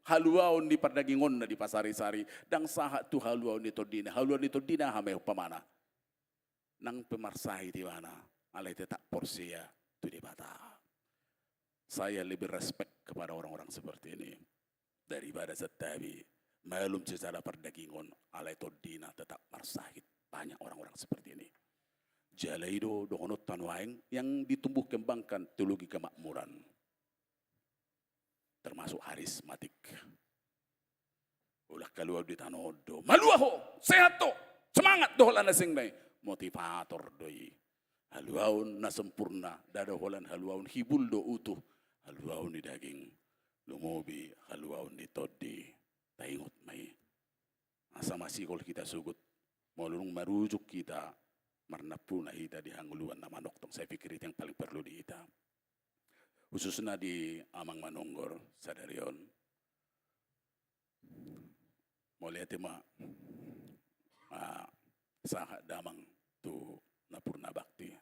haluaon ni pardagingonna dipasarisari. Ndang sahat tu haluaon ni tondina. Haluaon ni tondina aha ma i umpamana? Nang pe marsahit ibana, alai tetap porsea tu Debata. Saya lebih respect kepada orang-orang seperti ini daripada santabi malum secara pardagingon, alai tondina tetap marsahit. Banyak orang-orang seperti ini. Jala i do dohononta nuaeng yang ditumbuh kembangkan teologi kemakmuran. Termasuk harismatik. Holan haluaon di tano on do. Malua ho, sehat ho, semangat do holan na seng nai. Motivator do i. Haluaon na sempurna, ndada holan haluaon hibul do utuh. Haluaon ni daging, lumobi haluaon ni tondi. Taingot ma i. Asa masihol hita sogot, molo dung marujuk hita, marnampuna hita di hangoluan na manongtong, saya pikir itu yang paling perlu di hita. Khususna di amang manonggor sadari on. Mauliate ma, ah, sahat damang tu na purna bakti.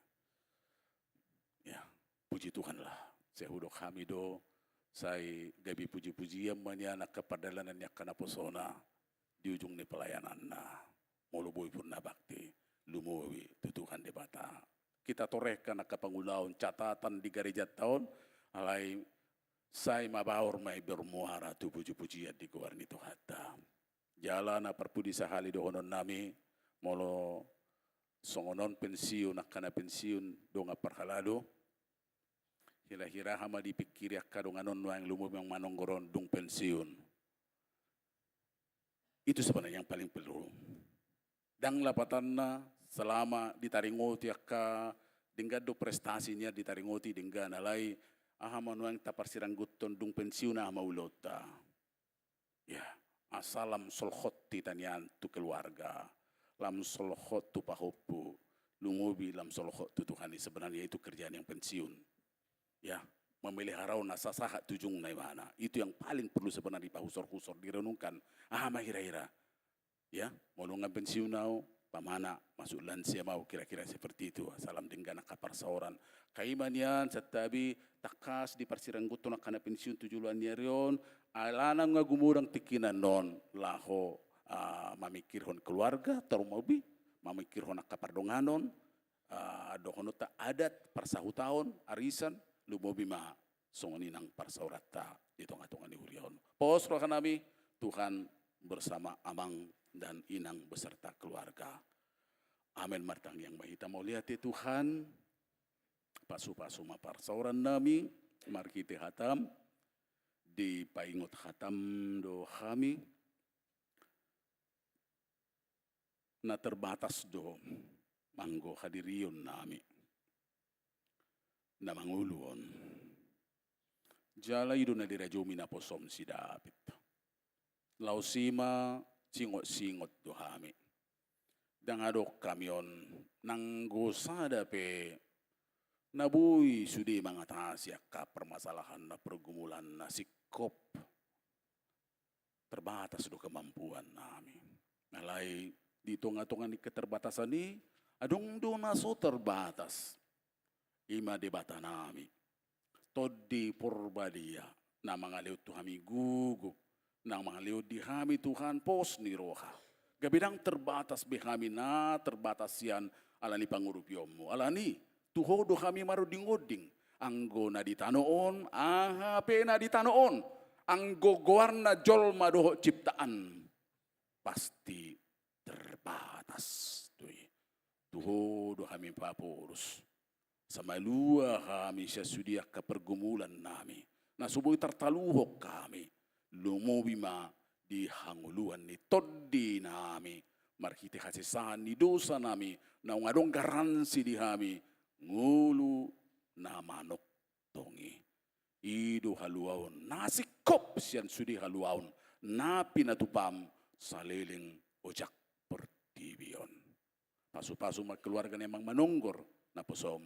Ya, puji Tuhan lah. Sai hudok hami do, sai gabe puji-pujian ma nian angka pardalanan ni angka naposona di ujung ni pelayananna. Molo boi purna bakti, lumobi tu Tuhan Debata. Kita torehkan angka pangulaon catatan di garejanta on, alai sai mabaor ma i bermuara tu puji-pujian di goar ni Tuhanta. Jala na parpudi sahali dohonon nami, molo songon on pensiun, angka na pensiun dongan parhalado, hira-hira aha ma dipingkiri angka dongan on nuaeng, lumobi amang manonggor on dung pensiun. Itu sebenarnya yang paling perlu. Ndang lapatanna selama ditaringoti angka denggan do prestasi nian, ditaringoti denggan, alai aha ma nuaeng taparsirangguthon dung pensiun, aha ma ulaonta. Ya, asa lam solhot hita nian tu keluarga, lam solhot tu pahompu, lumobi lam solhot tu Tuhan i, sebenarnya itu kerjaan yang pensiun. Ya, memelihara on asa sahat tu ujungna ibana. Itu yang paling perlu sebenarnya dipahusor-husor, direnungkan. Aha ma hira-hira. Ya, molo nga pensiun au, umpamana masuk lansia ma au, kira-kira seperti itu. Asa lam denggan angka parsaoran. Angka i ma nian santabi tangkas diparsirangguthon angka na pensiun tu joloan ni ari on, alana nga gumodang tingkina on laho, ah, mamingkirhon keluarga, tarlumobi mamingkirhon angka pardonganon, ah, dohononta adat, parsahutaon, arisan, lumobi ma songon i nang parsaoranta di tonga-tonga ni huria on. Pos roha nami, Tuhan bersama amang dan inang beserta keluarga. Amen. Martangiang ma hita. Mauliate Tuhan, pasu-pasu ma parsaoran nami, marhite hatam, dipaingot hatam do hami, na terbatas do anggo hadirion nami na mangolu on. Jala i do na dirajomi naposom si David. Laos i ma singot-singot do hami. Ndang adong hami on nanggo sada pe na boi sude mangatasi angka permasalahanna, pergumulanna, singkop. Terbatas do kemampuan nami. Alai di tonga-tonga ni keterbatasan i, adong do na so terbatas. I ma Debata nami. Tondi Porbadia, na mangalehon tu hami gogo, na mangalehon di hami Tuhan pos ni roha. Gabe ndang terbatas be hami na terbatas sian ala ni pangurupionmu. Alani, tu ho do hami maronding-onding. Anggo na di tano on, aha pe na di tano on, anggo goarna jolma dohot ciptaan, pasti terbatas. Tu i, tu Ho do hami paporus. Asa malua hami sian sude angka pergumulan nami na so boi tartaluhon hami, lumobi ma di hangoluan ni Tondi nami, marhite hasesaan ni dosa nami, naung adong garansi di hami, ngolu na manongtong i. I do haluaon na singkop sian sude haluaon na pinatupam saleleng ojak portibi on. Pasupasu ma keluarga ni amang Manonggor naposom,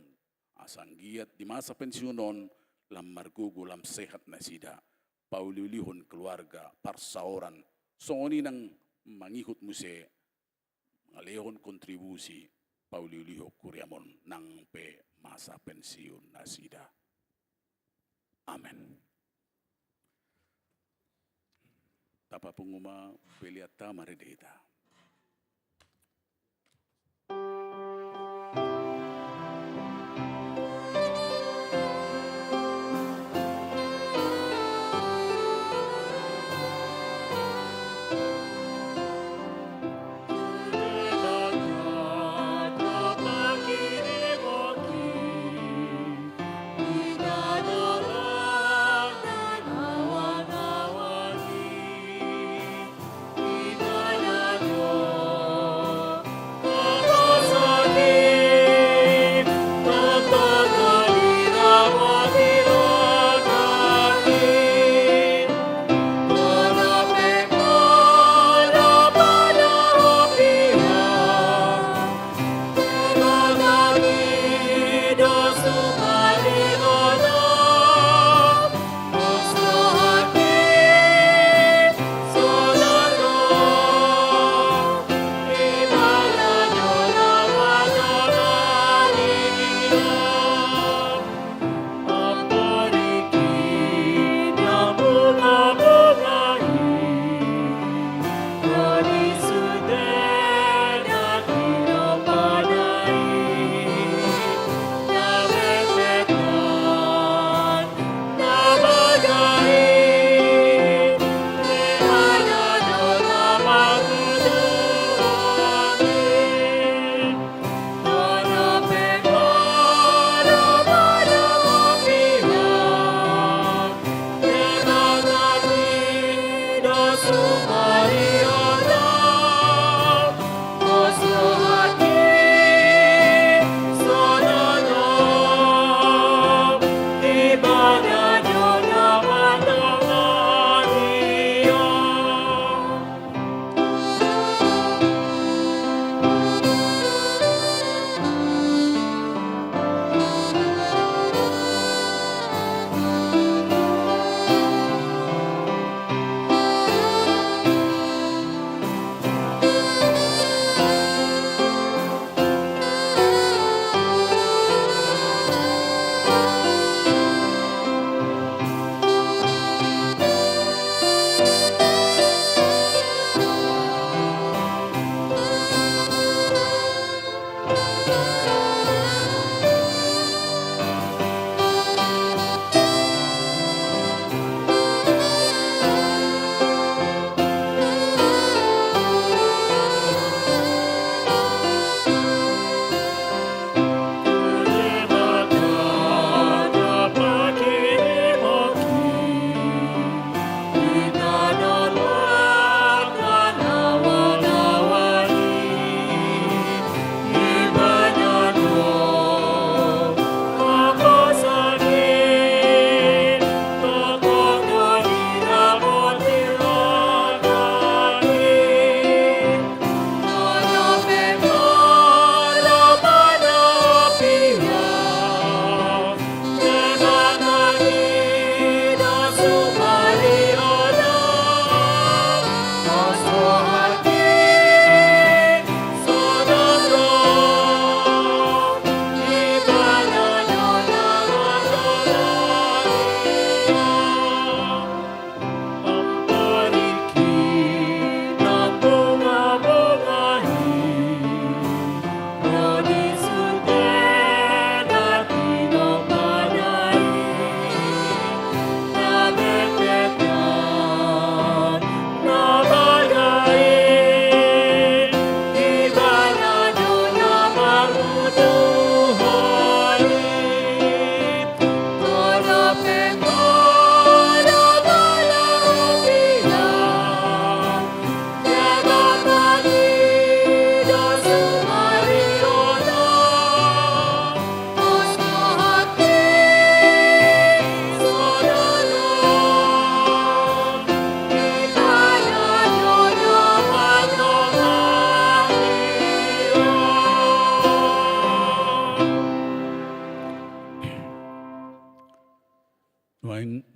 asa anggiat di masa pensiun on lam margogo lam sehat nasida, pauliulihon keluarga parsaoran, songon i nang mangihut muse mangalehon kontribusi pauliulihon kuriam on nang pe masa pensiun nasida. Amen. Tapapungu ma pelean ta, marende hita.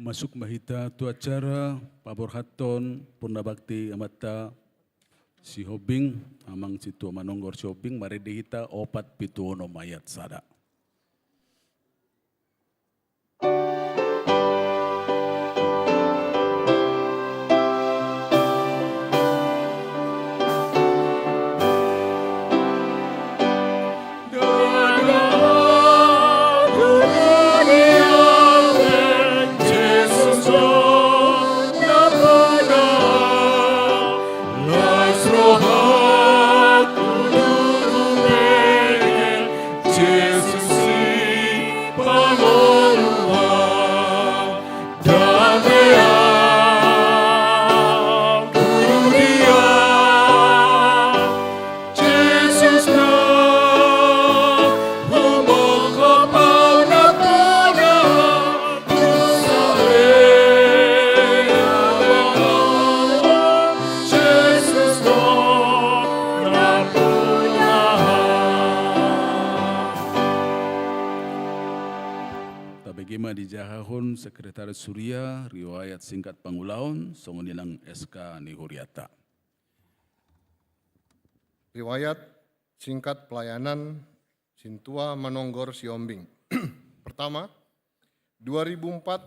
Masuk ma hita tu acara paborhathon purna bakti amanta Sihombing, Amang Sintua Manonggor Sihombing, marende hita opat pitu onom ayat sada. Tabege ma dijahahon Sekretaris Huria, riwayat singkat pangulaon, songon i nang S K ni hurianta. Riwayat singkat pelayanan Sintua Manonggor Sihombing. Pertama, dua ribu empat,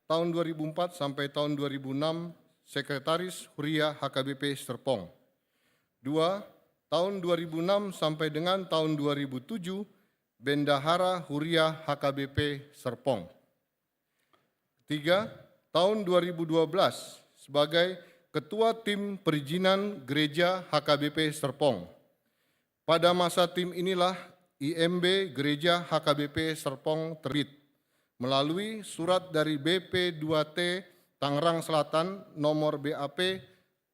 tahun dua ribu empat sampai tahun dua ribu enam, Sekretaris Huria H K B P Serpong. Dua, tahun dua ribu enam sampai dengan tahun dua ribu tujuh, Bendahara Huria H K B P Serpong. Tiga, tahun dua ribu dua belas sebagai Ketua Tim Perizinan Gereja H K B P Serpong. Pada masa tim inilah I M B Gereja H K B P Serpong terbit melalui surat dari B P dua T Tangerang Selatan nomor B A P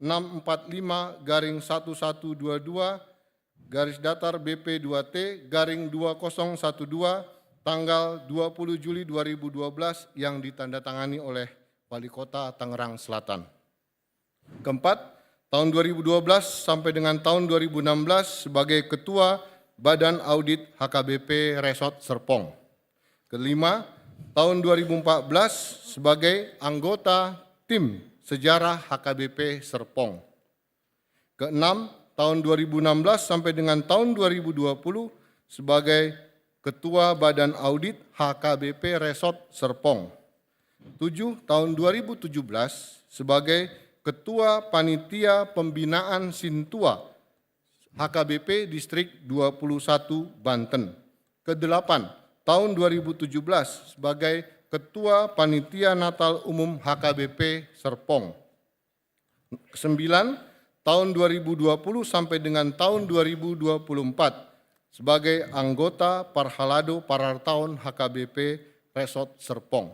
enam empat lima garing satu satu dua dua garis datar B P dua T garing dua kosong satu dua, tanggal dua puluh Juli dua ribu dua belas, yang ditandatangani oleh Wali Kota Tangerang Selatan. Keempat, tahun dua ribu dua belas sampai dengan tahun dua ribu enam belas sebagai Ketua Badan Audit H K B P Resort Serpong. Kelima, tahun dua ribu empat belas sebagai anggota tim sejarah H K B P Serpong. Keenam, tahun dua ribu enam belas sampai dengan tahun dua ribu dua puluh sebagai Ketua Badan Audit H K B P Resort Serpong. Tujuh, tahun dua ribu tujuh belas sebagai Ketua Panitia Pembinaan Sintua H K B P Distrik dua puluh satu Banten. Kedelapan, tahun dua ribu tujuh belas sebagai Ketua Panitia Natal Umum H K B P Serpong. Sembilan, tahun dua ribu dua puluh sampai dengan tahun dua ribu dua puluh empat sebagai anggota Parhalado Parartaon H K B P Resort Serpong.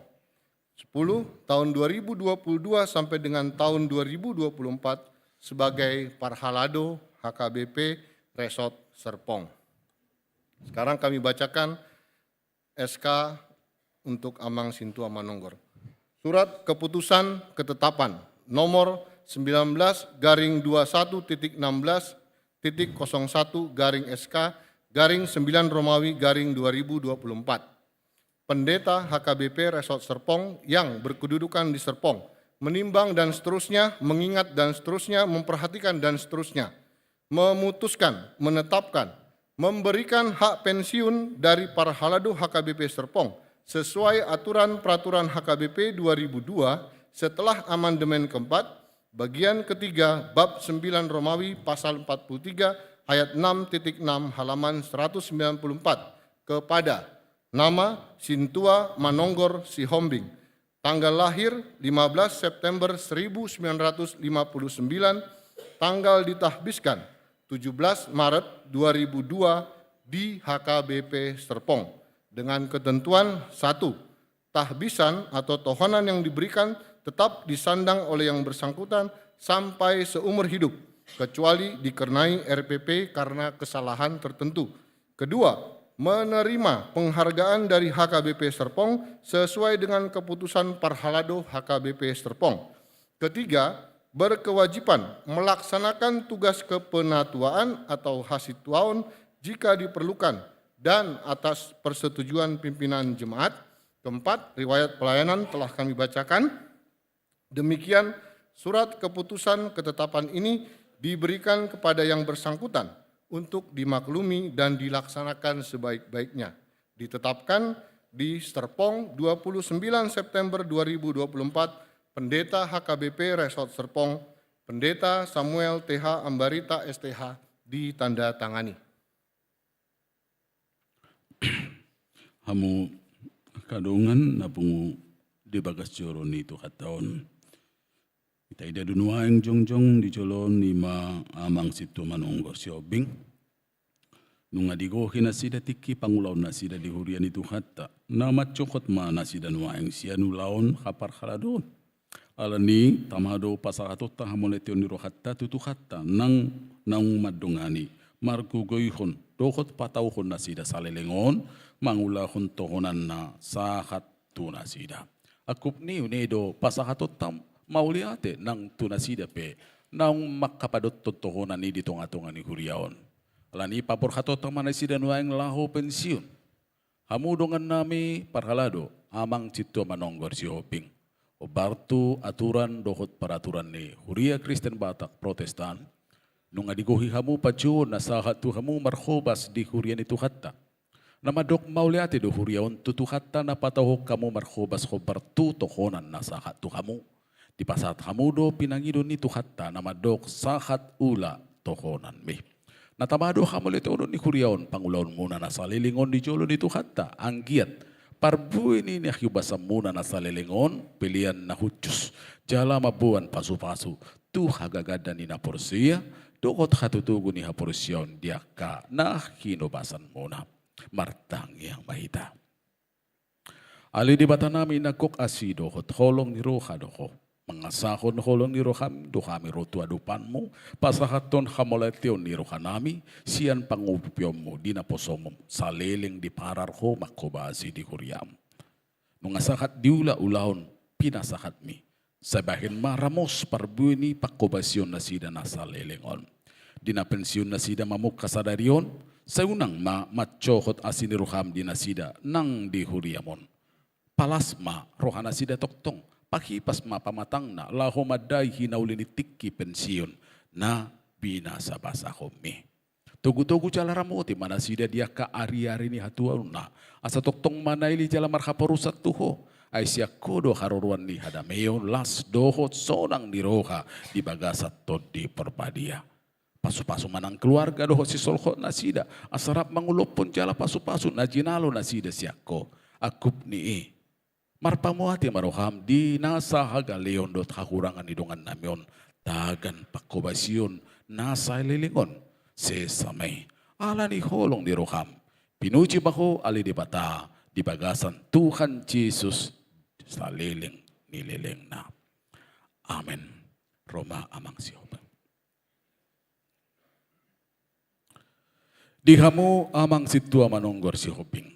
Sepuluh, tahun dua ribu dua puluh dua sampai dengan tahun dua ribu dua puluh empat sebagai Parhalado H K B P Resort Serpong. Sekarang kami bacakan S K untuk Amang Sintua Manonggor. Surat keputusan ketetapan nomor sembilan belas garing dua satu titik enam belas titik kosong satu garing S K garing sembilan Romawi garing dua ribu dua puluh empat. Pendeta H K B P Resort Serpong yang berkedudukan di Serpong, menimbang dan seterusnya, mengingat dan seterusnya, memperhatikan dan seterusnya, memutuskan, menetapkan, memberikan hak pensiun dari Parhalado H K B P Serpong sesuai aturan peraturan H K B P dua ribu dua setelah amandemen keempat, bagian ketiga, bab sembilan Romawi pasal empat puluh tiga ayat enam titik enam halaman seratus sembilan puluh empat kepada nama Sintua Manonggor Sihombing. Tanggal lahir lima belas September seribu sembilan ratus lima puluh sembilan, tanggal ditahbiskan tujuh belas Maret dua ribu dua di H K B P Serpong. Dengan ketentuan, satu, tahbisan atau tohonan yang diberikan tetap disandang oleh yang bersangkutan sampai seumur hidup, kecuali dikenai R P P karena kesalahan tertentu. Kedua, menerima penghargaan dari H K B P Serpong sesuai dengan keputusan Parhalado H K B P Serpong. Ketiga, berkewajiban melaksanakan tugas kepenatuaan atau hasituaon jika diperlukan dan atas persetujuan pimpinan jemaat, Keempat, riwayat pelayanan telah kami bacakan. Demikian, surat keputusan ketetapan ini diberikan kepada yang bersangkutan untuk dimaklumi dan dilaksanakan sebaik-baiknya. Ditetapkan di Serpong, dua puluh sembilan September dua ribu dua puluh empat, Pendeta H K B P Resort Serpong, Pendeta Samuel T H Ambarita, S T H, ditandatangani. Hamu angka dongan na pungu di bagas joro ni Tuhanta on. Taida do nuaeng jongjong di jolo on, i ma Amang Sintua Manonggor Sihombing. Nunga digohi nasida tingki pangulaonnasida di huria ni Tuhanta, na mancohot ma nasida nuaeng sian ulaon haparhaladoon. Alani i, tama do pasahatonta hamauliateon ni rohanta tu Tuhanta, nang naung mandongani, margogoihon dohot patauhon nasida saleleng on mangulahon tohonan na sahat tu nasida. Angkup ni i, unang do pasahatonta mauliate nang tu nasida pe naung mangkapadothon tohonan i di tongatonga ni huria on. Alani i, paborhatonta ma nasida nuaeng laho pensiun. Hamu dongannami parhalado, Amang Sintua Manonggor Sihombing, hombar tu aturan dohot paraturan ni Huria Kristen Batak Protestan, nunga digohi hamu panjouon na sahat tu hamu marhobas di huria ni Tuhanta. Na mandok mauliate do huria on tu Tuhanta na patauhon hamu marhobas hombar tu tohonan na sahat tu hamu. Dipasahat hamu do pinangido ni Tuhanta na mandok sahat ula tohonanmi. Na tama do hamauliateon ni huria on pangulaonmuna na saleleng on di jolo ni Tuhanta, anggiat parbue ni na hiubasanmuna na saleleng on pelean na hushus, jala mamboan pasupasu tu hagagadon ni na porsea dohot hatotogu ni haporseaon di angka na hinobasanmuna. Martangiang ma hita. Ale Debatanami na gok asi dohot holong ni roha do Ho, mangasahon holong ni rohaM do hami ro tu adopanMu, pasahathon hamauliateon ni rohanami sian pangupionMu di naposoM saleleng diparar Ho manghobasi di huriaM. Nunga sahat diula ulaon pinasahatMi, sai bahen ma ramos parbue ni panghobasion nasida na saleleng on. Di na pensiun nasida mamungka sadari on, sai unang ma mancohot asi ni rohaM di nasida nang di huriaM on. Palas ma roha nasida tongtong, pahipas ma pamatangna laho mandai hinauli ni tingki pensiun na binasabasahonMi. Togutogu jala ramoti ma nasida di angka ariari ni hatuaonna, asa tongtong manaili jala marhaporusan tu Ho, ai sian Ho do haroroan ni hadameon, las dohot sonang ni roha di bagasan Tondi Porbadia. Pasupasu ma nang keluarga dohot sisolhot nasida, asa rap mangulophon jala pasupasu na jinalo nasida sian Ho. Angkup ni i, marpamuati ma rohaM di nasa hagaleon dohot hahurangan ni dongannami on, tagan panghobasion na saleleng on. Sesa ma i, ala ni holong ni rohaM. Pinuji ma Ho ale Debata di bagasan Tuhan Jesus saleleng ni lelengna. Amen. Ro ma Amang Sihombing. Di hamu Amang Sintua Manonggor Sihombing,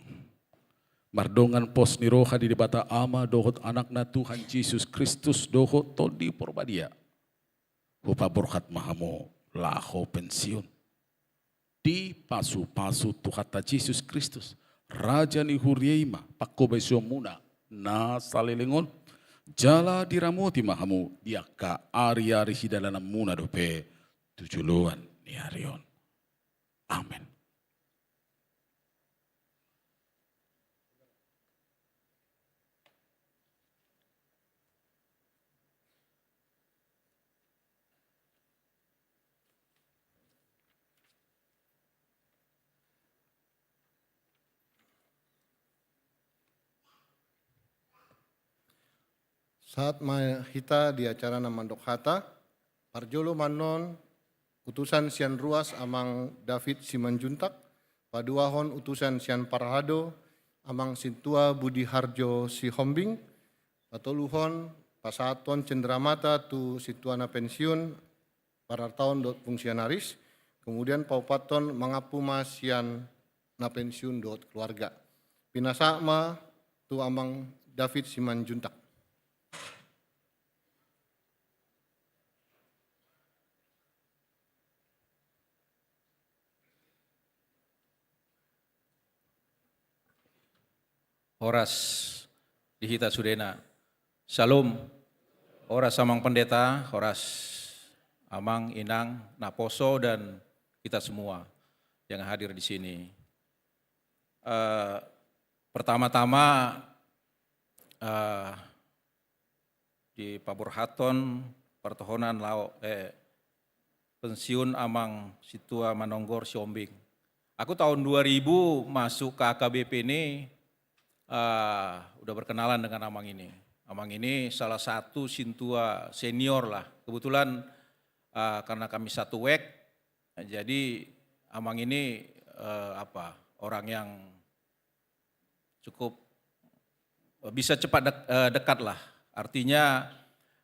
mardongan pos ni roha di Debata Ama dohot Anakna Tuhan Jesus Kristus dohot Tondi Porbadia, hupaborhat ma hamu laho pensiun. Dipasupasu Tuhanta Jesus Kristus, Raja ni huria i ma panghobasionmuna na saleleng on, jala diramoti ma hamu di angka ariari sidalananmuna dope tu joloan ni ari on. Amen. Sahat ma hita di acara na mandok hata. Parjolo ma annon utusan sian ruas Amang David Simanjuntak, paduahon utusan sian parhalado Amang Sintua Budi Harjo Sihombing, patoluhon pasahathon cenderamata tu sintua na pensiun, parartaon dohot fungsionaris, kemudian paopathon mangampu ma sian na pensiun dohot keluarga. Pinasahat ma tu Amang David Simanjuntak. Horas. di hita sudena. Shalom. Horas Amang Pendeta, horas Amang, Inang, naposo, dan kita semua yang hadir di sini. Eh, pertama-tama, eh, dipaborhathon partohonan laho, eh, pensiun Amang Sintua Manonggor Sihombing. Aku tahun dua ribu masuk ke H K B P ini, eh, udah berkenalan dengan Amang ini. Amang ini salah satu sintua senior lah. Kebetulan, eh, karena kami satu wek, jadi Amang ini, eh, apa, orang yang cukup, eh, bisa cepat dek-, eh, dekat lah. Artinya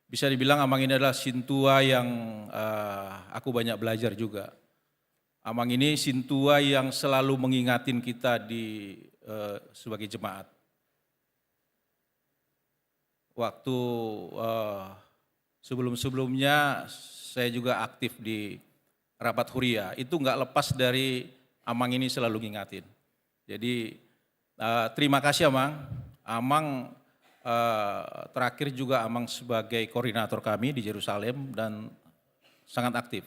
bisa dibilang Amang ini adalah sintua yang, eh, aku banyak belajar juga. Amang ini sintua yang selalu mengingatin kita di, eh, sebagai jemaat. Waktu, eh, sebelum-sebelumnya saya juga aktif di rapat huria. Itu nggak lepas dari Amang ini selalu ngingatin. Jadi, eh, terima kasih Amang. Amang, eh, terakhir juga Amang sebagai koordinator kami di Jerusalem dan sangat aktif.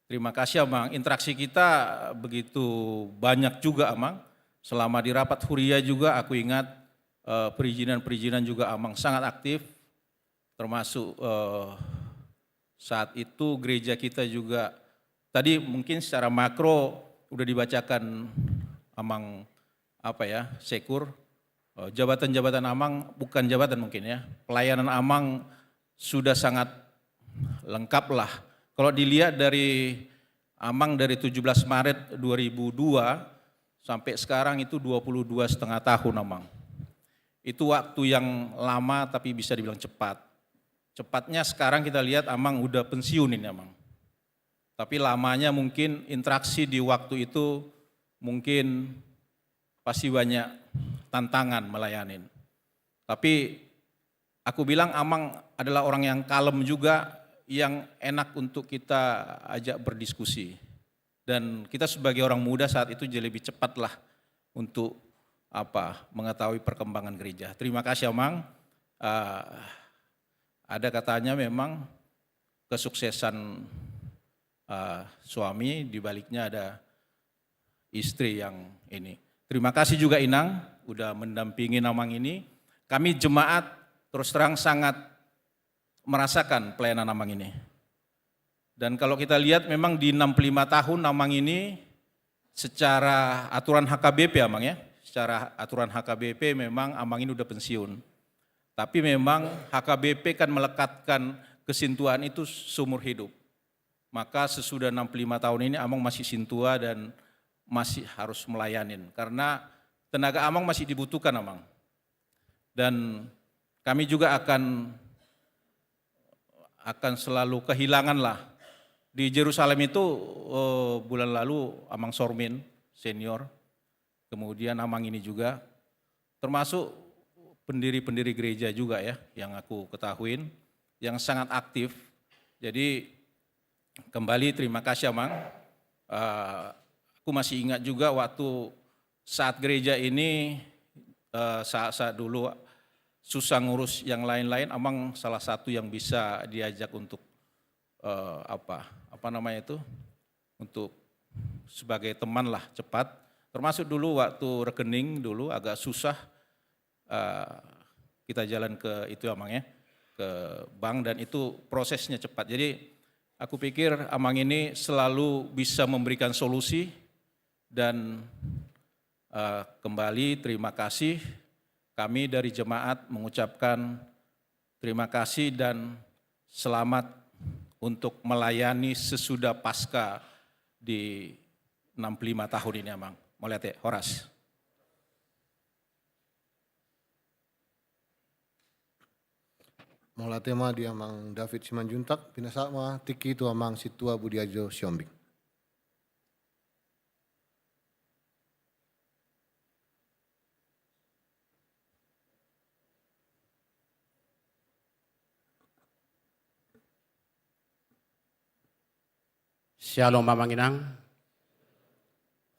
Terima kasih Amang. Interaksi kita begitu banyak juga Amang. Selama di rapat huria juga aku ingat, eh, perizinan-perizinan juga Amang sangat aktif. Termasuk, eh, saat itu gereja kita juga, tadi mungkin secara makro udah dibacakan Amang, apa ya, Sekur. Eh, jabatan-jabatan Amang, bukan jabatan mungkin ya, pelayanan Amang sudah sangat lengkap lah. Kalau dilihat dari Amang dari tujuh belas Maret dua ribu dua sampai sekarang itu dua puluh dua setengah tahun Amang. Itu waktu yang lama tapi bisa dibilang cepat. Cepatnya sekarang kita lihat Amang udah pensiun ini Amang. Tapi lamanya mungkin interaksi di waktu itu mungkin pasti banyak tantangan melayanin. Tapi aku bilang Amang adalah orang yang kalem juga, yang enak untuk kita ajak berdiskusi. Dan kita sebagai orang muda saat itu jadi lebih cepatlah untuk, apa, mengetahui perkembangan gereja. Terima kasih Amang. Eh, ada katanya memang kesuksesan, eh, suami, di baliknya ada istri yang ini. Terima kasih juga Inang udah mendampingi Amang ini. Kami jemaat terus terang sangat merasakan pelayanan Amang ini. Dan kalau kita lihat memang di enam puluh lima tahun Amang ini secara aturan H K B P Amang ya, secara aturan H K B P memang Amang ini udah pensiun. Tapi memang H K B P kan melekatkan kesintuaan itu seumur hidup. Maka sesudah enam puluh lima tahun ini Amang masih sintua dan masih harus melayanin. Karena tenaga Amang masih dibutuhkan Amang. Dan kami juga akan, akan selalu kehilangan lah. Di Jerusalem itu, eh, bulan lalu Amang Sormin senior, kemudian Amang ini juga, termasuk pendiri-pendiri gereja juga ya, yang aku ketahuin, yang sangat aktif. Jadi kembali terima kasih Amang. Eh, aku masih ingat juga waktu saat gereja ini, eh, saat-saat dulu susah ngurus yang lain-lain, Amang salah satu yang bisa diajak untuk, eh, apa, apa namanya itu, untuk sebagai teman lah cepat. Termasuk dulu waktu rekening dulu agak susah, eh, kita jalan ke itu Amang ya, ke bank, dan itu prosesnya cepat. Jadi aku pikir Amang ini selalu bisa memberikan solusi dan, eh, kembali terima kasih. Kami dari jemaat mengucapkan terima kasih dan selamat untuk melayani sesudah Paskah di enam puluh lima tahun ini Amang. Mauliate, horas. Mauliate ma di Amang David Simanjuntak, pinasahat ma tingki tu Amang Sintua Budiajo Sihombing. Syalom Amang Inang.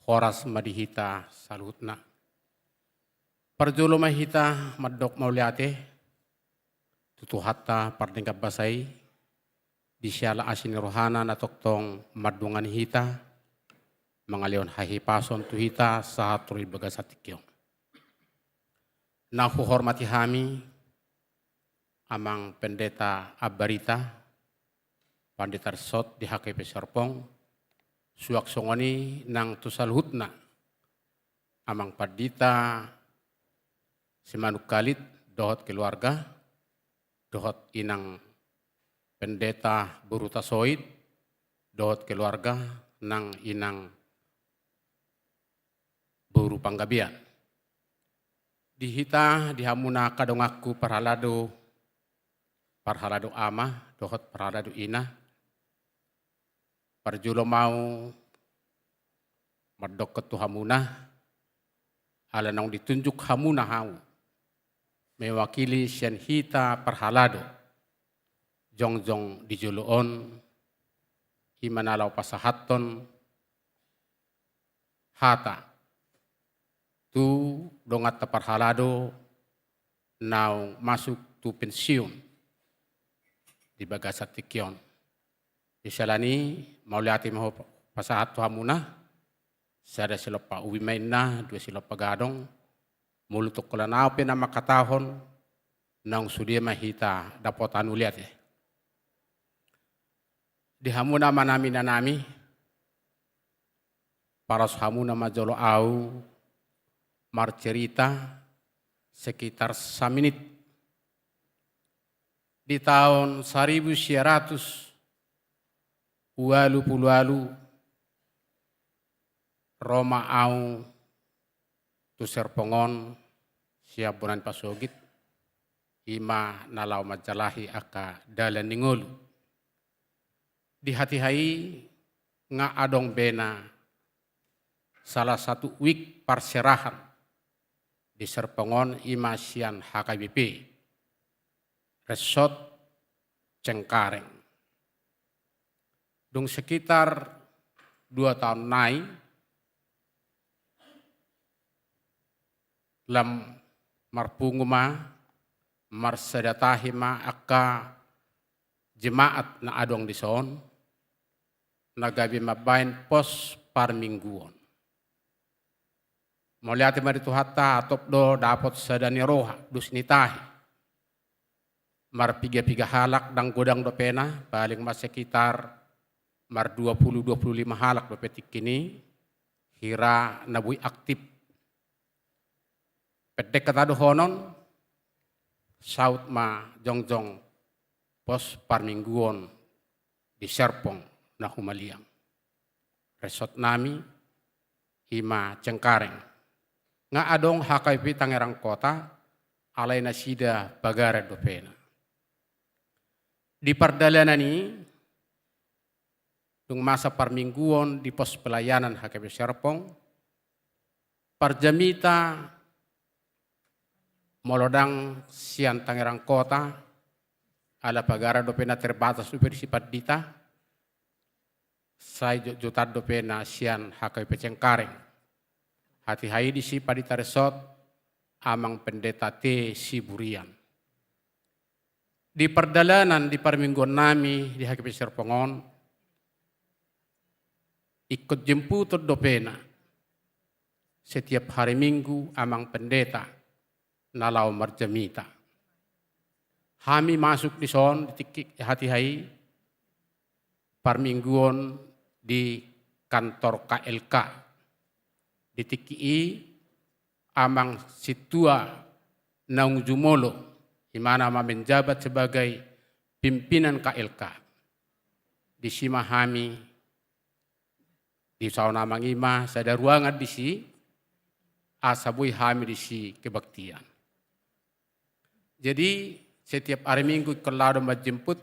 Horas ma di hita saluhutna. Parjolo ma hita mandok mauliate tu Tuhanta pardenggan basa i, di siala asi ni rohana na tongtong mandongani hita, mangalehon hahipason tu hita sahat tu di bagasan tingki on. Na huhormati hami, Amang Pendeta Ambarita, Pandita Resort di H K P Serpong, suang songon i nang tu saluhutna, Amang Pandita Simanungkalit dohot keluarga, dohot Inang Pendeta Boru Tasoit dohot keluarga, nang Inang Boru Panggabean. Di hita, di hamuna angka donganku parhalado, parhalado ama, dohot parhalado ina, parjolo ma ahu mandokkon tu hamuna, ala naung ditunjuk hamuna ahu mewakili sian hita parhalado jongjong di jolo on, i ma na laho pasahathon hata tu donganta parhalado naung masuk tu pensiun di bagasan tingki on. Di siala ni i, mauliate ma ahu pasahat tu hamuna, sada silompa ubi ma inna, dua silompa gadong, molo tung holan ahu pe na mangkatahon, naung sude ma hita dapotan mauliate. Di hamuna amanami inanami, palaos hamuna ma jolo ahu marcerita sekitar saminit. Di taon saribu sia ratus ualu pulu ualu, ro ma ahu tu Serpong on sian bona ni pasogit, i ma na laho manjalahi angka dalan ni ngolu. Di hatiha i nga adong bena salah satu wijk parserahan di Serpong on, i ma sian H K B P, Resort Cengkareng. Dung sekitar dua taon nai, lam marpungu ma, marsada tahi ma angka jemaat na adong dison, na gabe mambaen pos parmingguon. Mauliate ma di Tuhanta, hatop do dapot sada ni roha, dos ni tahi. Marpiga-piga halak, ndang godang dope na, paling ma sekitar mardua pulu, dua pulu lima halak dope tingki i, hira na boi aktif. Pendek hata dohonon, saut ma jongjong pos parmingguon di Serpong na humaliang. Resort nami i ma Cengkareng. Nga adong H K B P Tangerang Kota, alai nasida pagaran dope na. Di pardalanan i, dung masa parmingguon di pos pelayanan H K B P Serpong, parjamita molo ndang sian Tangerang Kota, ala pagaran dope na terbatas dope disi pandita, sai jotjotan dope na sian H K B P Cengkareng. Hatiha i disi pandita resort, Amang Pendeta T Siburian. Di pardalanan di parmingguon nami di H K B P Serpong on, ingkon jemputon dope na setiap hari Minggu Amang Pendeta na laho marjamita. Hami masuk dison di tingki hatiha i parmingguon di kantor K L K. Di tingki i Amang Sintua naung jumolo, i ma na menjabat sebagai pimpinan K L K. Disi ma hami, di saon Amang i ma sada ruangan disi, asa boi hami disi kebaktian. Jadi setiap hari Minggu ingkon laho do manjemput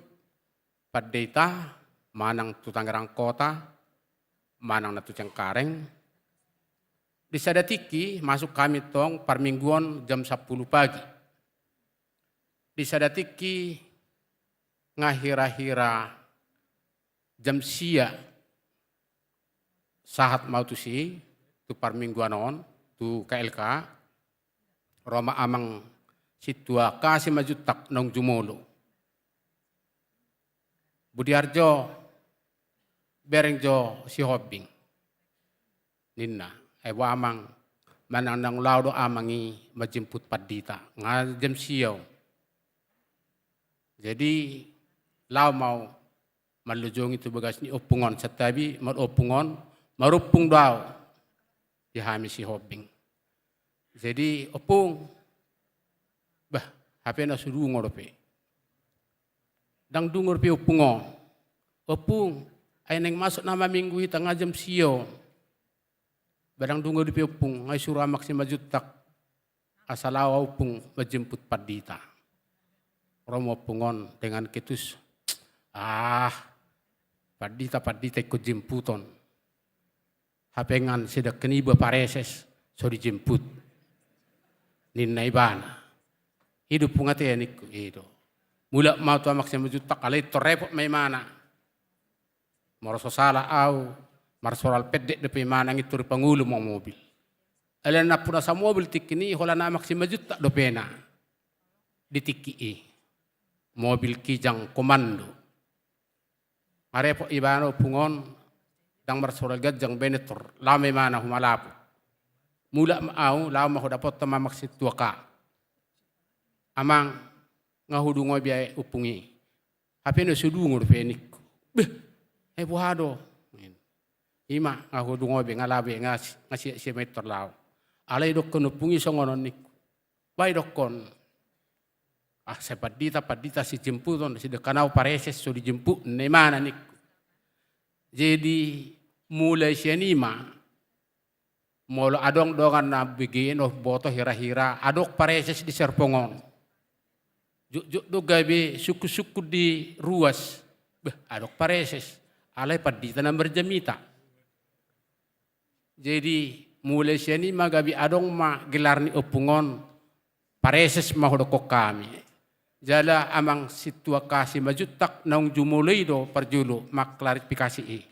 pandita, manang tu Tangerang Kota, manang na tu Cengkareng. Di sada tingki masuk hami tong parmingguon jam sampulu pagi. Di sada tingki nga hira-hira jam sia sahat ma ahu tusi, tu parmingguon on, tu K L K. Ro ma amang sintua Kasi Majuntak naung jumolo. Budiarjo, bereng jo Sihombing, ninna. Ai boha amang, manang naung laho do amang i manjemput pandita, nga jam sia. Jadi laho ma au manlojongi tu bagas ni ompung on, santabi molo ompung on, marompung do au di hami Sihombing. Jadi ompung, bah, hape na so dungo dope. Ndang dungo dope ompung on. Ompung, ai naeng masuk nama minggu hita, nga jam sia. Ba ndang dungo dope ompung, nga isuru amang Simajuntak asa laho au ompung manjemput pandita. Ro ma ompung on dengan ketus. Ah, pandita, pandita ingkon jemputon. Hape nunga sidangkan iba pareses so dijemput, ninna ibana. I do ompung ate, ningku, i do. Mulak ma au tu amang Simajuntak, alai tor repot ma imana. Molo so sala au, marsoral pendek dope imana, ngintor pangulu ma mobil. Alai nampuna samobil tingki i, holan amang Simajuntak dope na di tingki i. Mobil Kijang Komando. Nga repot ibana ompung on, ndang marsoral ganjang be, ngintor laho ma imana humalapo. Mulak ma au, laho ma hudapothon ma amang sintua Ka. Amang, nga hudungo be ompung i. Hape na so dungo dope, ningku. Beh, ai boha do? I ma, nga hudungo be, nga laho be, nga si-, nga sia-sia ma ngintor laho. Alai dokkon ompung i songon on, ningku. Bah, i dokkon. Ah, sai pandita, pandita sijemputon, sidangkan au pareses so dijemput, ninna imana, ningku. Jadi mulai sian i ma, molo adong dongan na bege, na huboto hira-hira, adong pareses di Serpong on. Jotjot do gabe sungkun-sungkun di ruas. Bah, adong pareses. Alai pandita na marjamita. Jadi mulai sian i ma gabe adong ma gelar ni ompung on, pareses ma hudokkon hami. Jala amang sintua Ka Simajuntak naung jumolo i do parjolo mangklarifikasi i.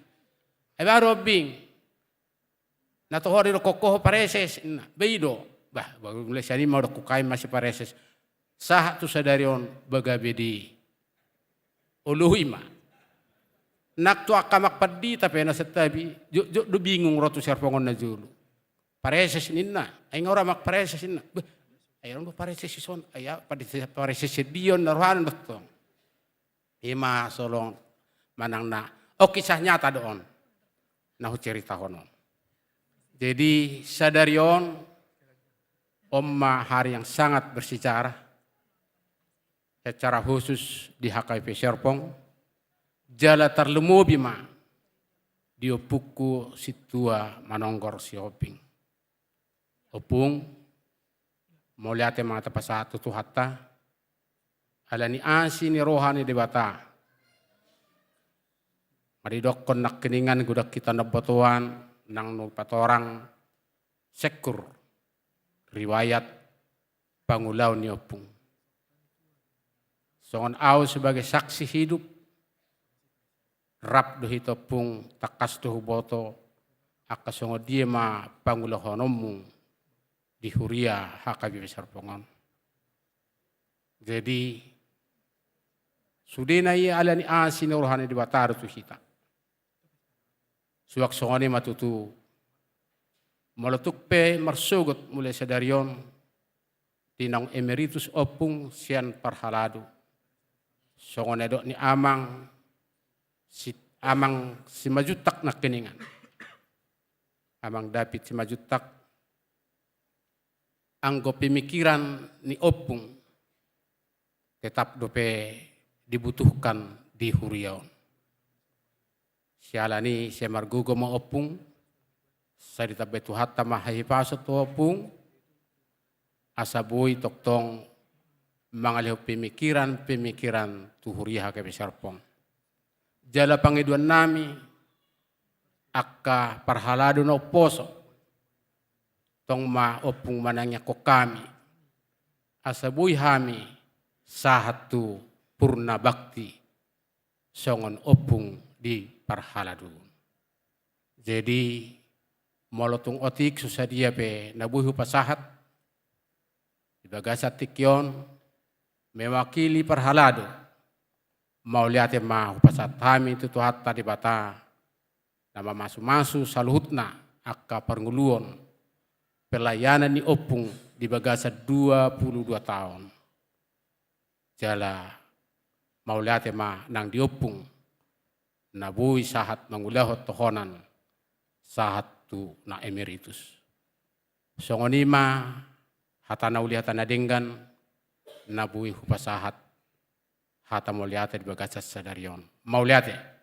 Ai boha do, Hombing? Na toho didokkon ho pareses, ninna. Bah, i do. Bah, mulai sian i ma hudokkon hami masipareses. Sahat tu sadari on, bah, gabe dioloi ma. Nang tu angka amang pandita pe na santabi, jotjot do bingung ro tu Serpong on najolo. Pareses, ninna. Ai nga ro amang pareses, ninna. Bah, ai adong do pareses dison, ai pandita pareses dia on na rohana do tong. I ma songon manang na, oh, kisah nyata do on na huceritahon on. Jadi sadari on, on ma hari yang sangat bersejarah secara khusus di H K B P Serpong, jala tarlumobi ma di ompungku sintua Manonggor Sihombing. Ompung, mauliate ma tapasahat tu Tuhanta, ala ni asi ni roha ni Debata. Nga didokkon nangkiningan godang hita na botoan, nang na hupatorang sengkur riwayat pangulaon ni ompung. Songon au sebagai saksi hidup, rap do hita, Ompung, tangkas do huboto angka songon dia ma pangulahononmu di huria H K B P Serpong on. Jadi sudena i ala ni asi ni roha ni Debata do tu hita. Suang songon i ma tutu, molo tung pe marsogot mulai sadari on di naung emeritus ompung sian parhalado, songon na nidok ni amang si, amang Simajuntak nangkiningan, amang David Simajuntak, anggo pemikiran ni ompung tetap dope dibutuhkan di huria on. Siala ni i, sai margogo ma ompung, sai ditambai Tuhanta ma hahipason tu ompung, asa boi tongtong mangalehon pemikiran-pemikiran tu huria H K B P Serpong. Jala pangidoan nami, angka parhalado na umposo, tong ma ompung manangiangkon hami, asa boi hami sahat tu purna bakti songon ompung di parhalado. Jadi molo tung otik so sadia pe na boi hupasahat, di bagasan tingki on, mewakili parhalado, mauliate ma hupasahat hami tu Tuhanta Debata, na mamasumasu saluhutna angka parngoluon pelayanan ni ompung di bagasan dua pulu dua taon. Jala mauliate ma nang di ompung na boi sahat mangulahon tohonan sahat tu na emeritus. Songon i ma hata na uli hata na denggan na boi hupasahat hata mauliate di bagasan sadari on. Mauliate.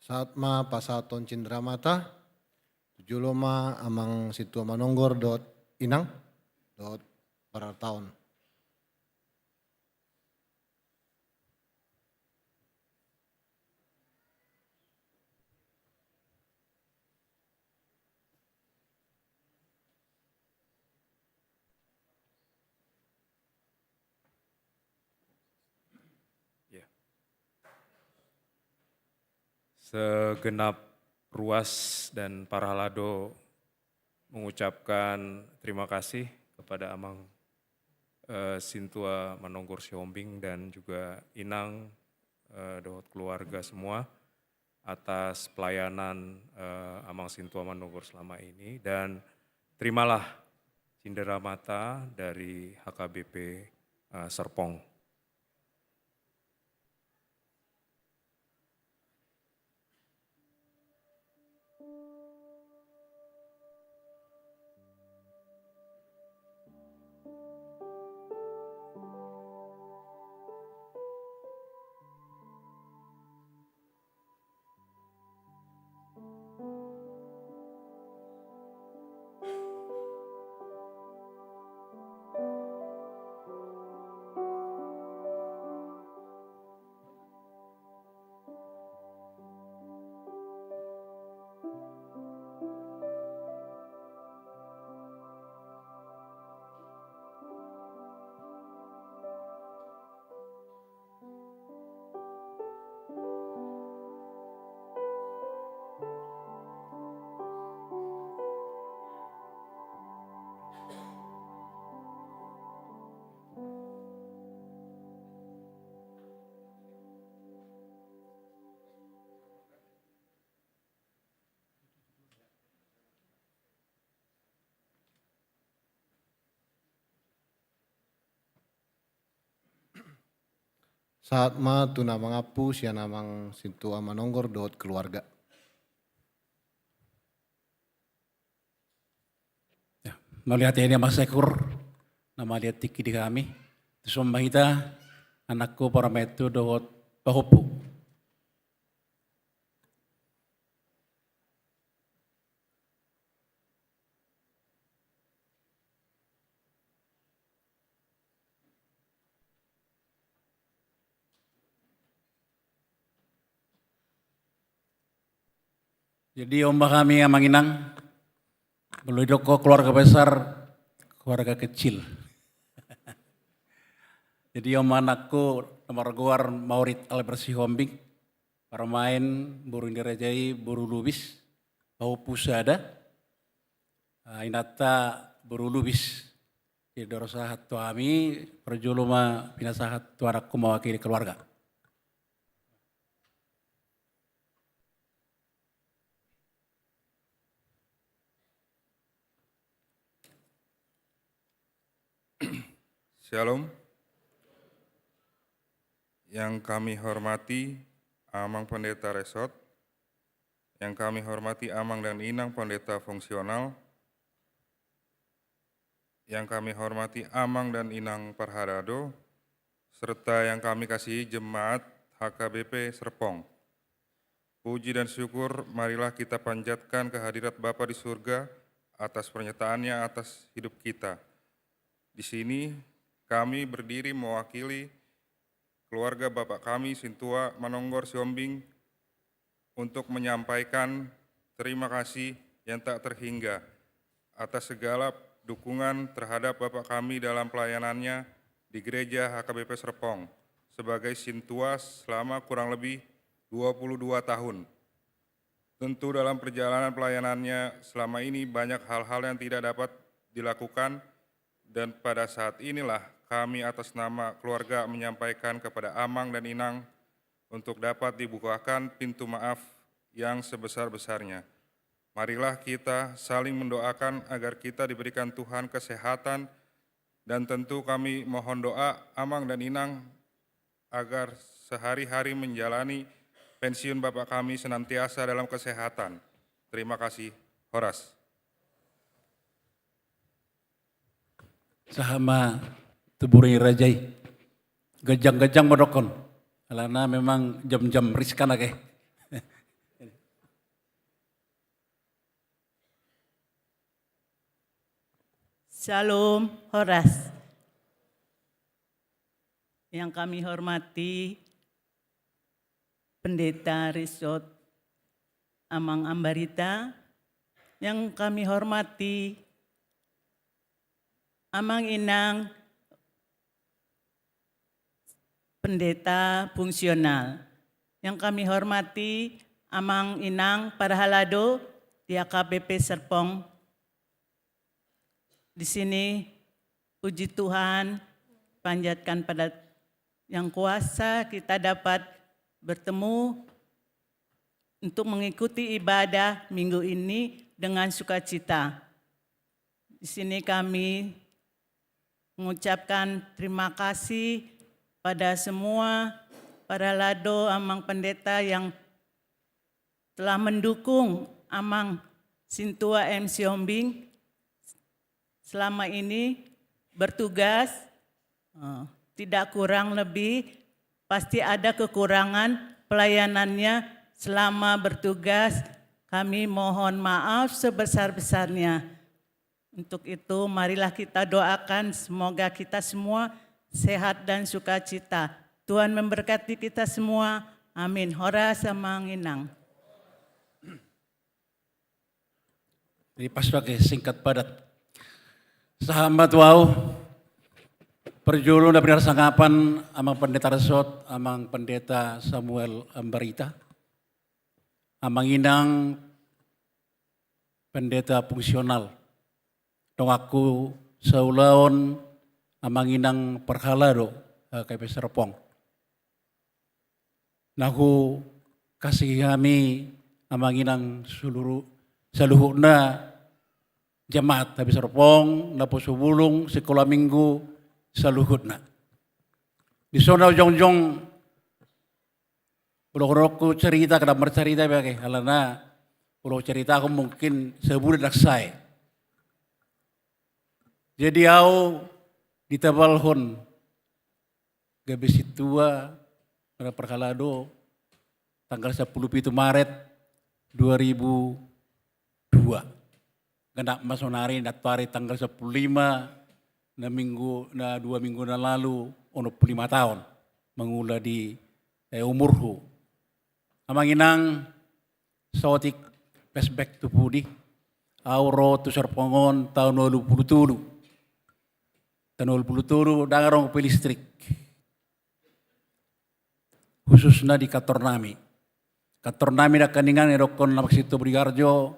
Sahat ma pasahathon cindramata, tu jolo ma amang sintua manonggor dohot inang, dohot parhalado. Ya. Segenap ruas dan parhalado mengucapkan terima kasih kepada Amang, eh, Sintua Manonggor Sihombing dan juga Inang, eh, dohot keluarga semua atas pelayanan, eh, Amang Sintua Manonggor selama ini, dan terimalah cindramata dari H K B P, eh, Serpong. Sahat ma tu na mangampu sian Amang Sintua Manonggor dohot keluarga. Ya, mauliate ma di Amang Sekur, na mauliate tingki di hami. Tuson ma hita, anakku, parmaentu dohot pahompu. Jadi on ma hami, Amang Inang, molo didok keluarga besar, keluarga kecil. Jadi on ma anakku na margoar Maurid Albert Sihombing, parmaen boru ni raja i boru Lubis, pahompu sada, ah, inanta boru Lubis. Jadi didok sahat tu hami, parjolo ma pinasahat tu anakku mewakili keluarga. Shalom. Yang kami hormati Amang Pendeta Resort, yang kami hormati Amang dan Inang Pendeta Fungsional, yang kami hormati Amang dan Inang Parhalado, serta yang kami kasihi jemaat H K B P Serpong. Puji dan syukur marilah kita panjatkan ke hadirat Bapa di surga atas pernyataannya atas hidup kita. Di sini kami berdiri mewakili keluarga Bapak kami Sintua Manonggor Sihombing untuk menyampaikan terima kasih yang tak terhingga atas segala dukungan terhadap Bapak kami dalam pelayanannya di Gereja H K B P Serpong sebagai Sintua selama kurang lebih dua puluh dua tahun. Tentu dalam perjalanan pelayanannya selama ini banyak hal-hal yang tidak dapat dilakukan, dan pada saat inilah kami atas nama keluarga menyampaikan kepada Amang dan Inang untuk dapat dibukakan pintu maaf yang sebesar-besarnya. Marilah kita saling mendoakan agar kita diberikan Tuhan kesehatan, dan tentu kami mohon doa Amang dan Inang agar sehari-hari menjalani pensiun Bapak kami senantiasa dalam kesehatan. Terima kasih. Horas. Sahat ma tubu ni raja i. Ganjang-ganjang ma dokkon. Alana memang jam-jam riskan ake. Shalom, horas. Yang kami hormati Pendeta Resort Amang Ambarita, yang kami hormati Amang Inang Pendeta Fungsional, yang kami hormati Amang Inang Parhalado di H K B P Serpong. Di sini, puji Tuhan, panjatkan pada Yang Kuasa, kita dapat bertemu untuk mengikuti ibadah minggu ini dengan sukacita. Di sini kami mengucapkan terima kasih pada semua Parhalado, Amang Pendeta yang telah mendukung Amang Sintua M Sihombing selama ini bertugas, eh, tidak kurang lebih, pasti ada kekurangan pelayanannya selama bertugas. Kami mohon maaf sebesar-besarnya. Untuk itu, marilah kita doakan semoga kita semua sehat dan sukacita. Tuhan memberkati kita semua. Amin. Horas Amang Inang. Jadi pas pakai singkat padat. Sahat ma tu au. Parjolo na pinarsangapan Amang Pendeta Resort, Amang Pendeta Samuel Ambarita, Amang Inang Pendeta Fungsional, donganku saulaon Amang Inang Parhalado, eh, H K B P Serpong. Na hukasihi hami Amang Inang seluruh, saluhutna jemaat H K B P Serpong, naposo bulung, sikola minggu, saluhutna. Di son na jongjong, molo hudok cerita, kada marcarita be ake, alana molo hucaritahon mungkin sabulan ndang sae. Jadi au ditabalhon gabe sintua, Amang Parhalado, tanggal sampulu pitu Maret dua ribu dua. Genap ma sonari, nantoari tanggal sampulu lima, na minggu, na dua minggu na lalu, onom pulu lima taon mangula di, eh, umurhu. Amang Inang, saotik flashback tu pudi, au ro tu Serpong on taon ualu pulu tolu. Taon ualu pulu tolu, ndang adong pe listrik. Khususna di kantor nami. Kantor nami nangkiningan, didokkon Amang Sintua Budi Harjo,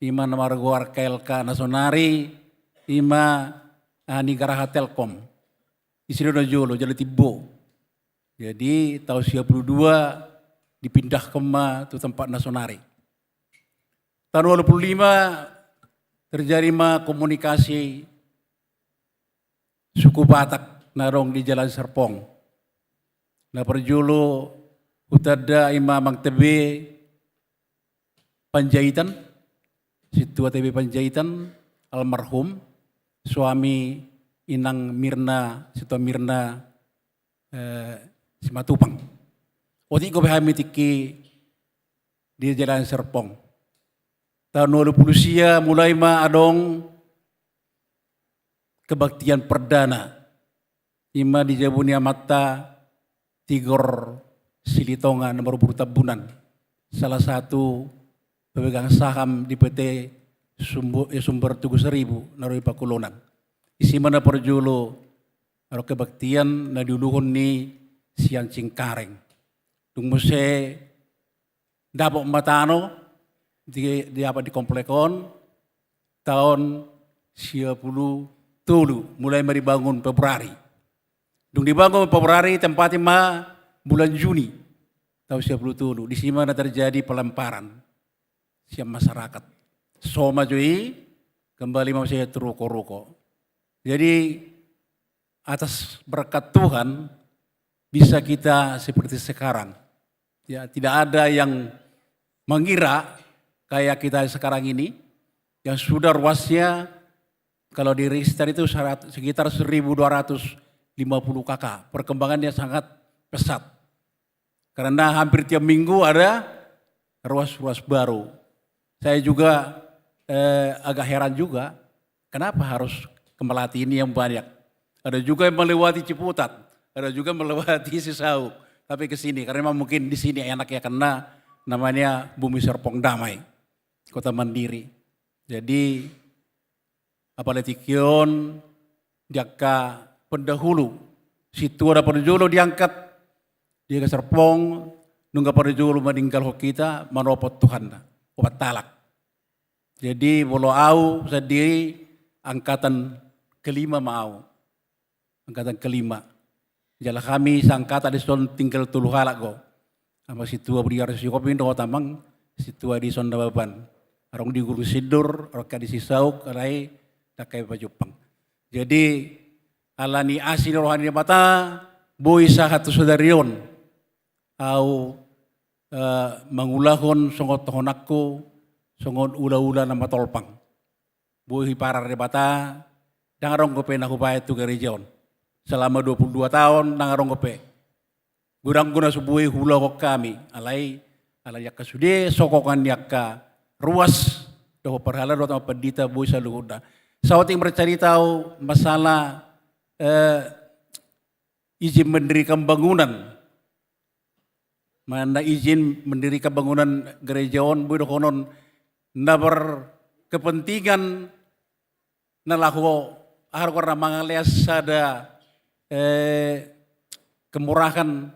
ima na margoar K L K na sonari, ima, ah, ni Garaha Telkom. Disi do na jolo, Jala Timbo. Jadi taon sia pulu dua dipindahkon ma tu tempat na sonari. Taon ualu pulu lima terjadi ma komunikasi suku Batak na adong di Jalan Serpong. Na parjolo hutanda ima Amang T B Panjaitan, Sintua T B Panjaitan, almarhum, suami Inang Mirna, Sintua Mirna, eh, Simatupang. Otik do be hami tingki di Jalan Serpong. Taon ualu pulu sia mulai ma adong kebaktian perdana. Ima di jabu ni amanta Tigor Silitonga na marumur Tambunan, salah satu pemegang saham di P T Sumbu-, eh, Sumber Tugu Seribu na ro di Pakulonan. Disi ma na parjolo adong kebaktian na diuluhon ni sian Cengkareng. Dung muse dapot ma tano, di, di apa, di komplek on taon sia pulu tolu, mulai ma dibangun Februari. Dung dibangun Februari, tempaton ma bulan Juni taon sia pulu tolu. Disi ma na terjadi pelemparan sian masyarakat. So ma jo i, kembali ma muse tu ruko-ruko. Jadi atas berkat Tuhan bisa kita seperti sekarang. Ya, tidak ada yang mengira kayak kita sekarang ini, yang sudah ruasnya, kalau di Richter itu seratus, sekitar seribu dua ratus lima puluh K K. Perkembangannya sangat pesat. Karena hampir tiap minggu ada ruas-ruas baru. Saya juga, eh, agak heran juga, kenapa harus ke Melati ini yang banyak? Ada juga yang melewati Ciputat, ada juga melewati Cisauk, tapi ke sini karena memang mungkin di sini enaknya, karena namanya Bumi Serpong Damai, kota mandiri. Jadi apalagi tingki on di angka pendahulu, sintua na parjolo diangkat di angka Serpong, nunga parjolo meninggalhon hita, manopot Tuhanna, opat halak. Jadi molo au sandiri angkatan kelima ma au. Angkatan kelima. Jala hami sangkatan dison tinggal tolu halak do. Amang sintua Budi Arso Sikoping dohot amang sintua Edison Nababan. Adong di Gunung Sindur, adong angka di Cisauk, alai ndang hami pajumpang. Jadi alani asi ni roha ni Debata, boi sahat tu sadari on au, eh, mangulahon songon tohonanku, songon ula-ula na matolpang. Boi huparar Debata, ndang adong dope na hubaen tu gareja on. Selama dua puluh dua taon, ndang adong dope. Godang do na so boi huulahon hami, alai, alai angka sude sokongan ni angka ruas dohot parhalado dohot amang pandita, boi saluhutna. Saotik marcarita au masalah, eh, izin mendirikan bangunan. Manang na izin mendirikan bangunan gareja on, boi dohonon na berkepentingan na laho, aha do, karena mangalean sada, eh, kemurahan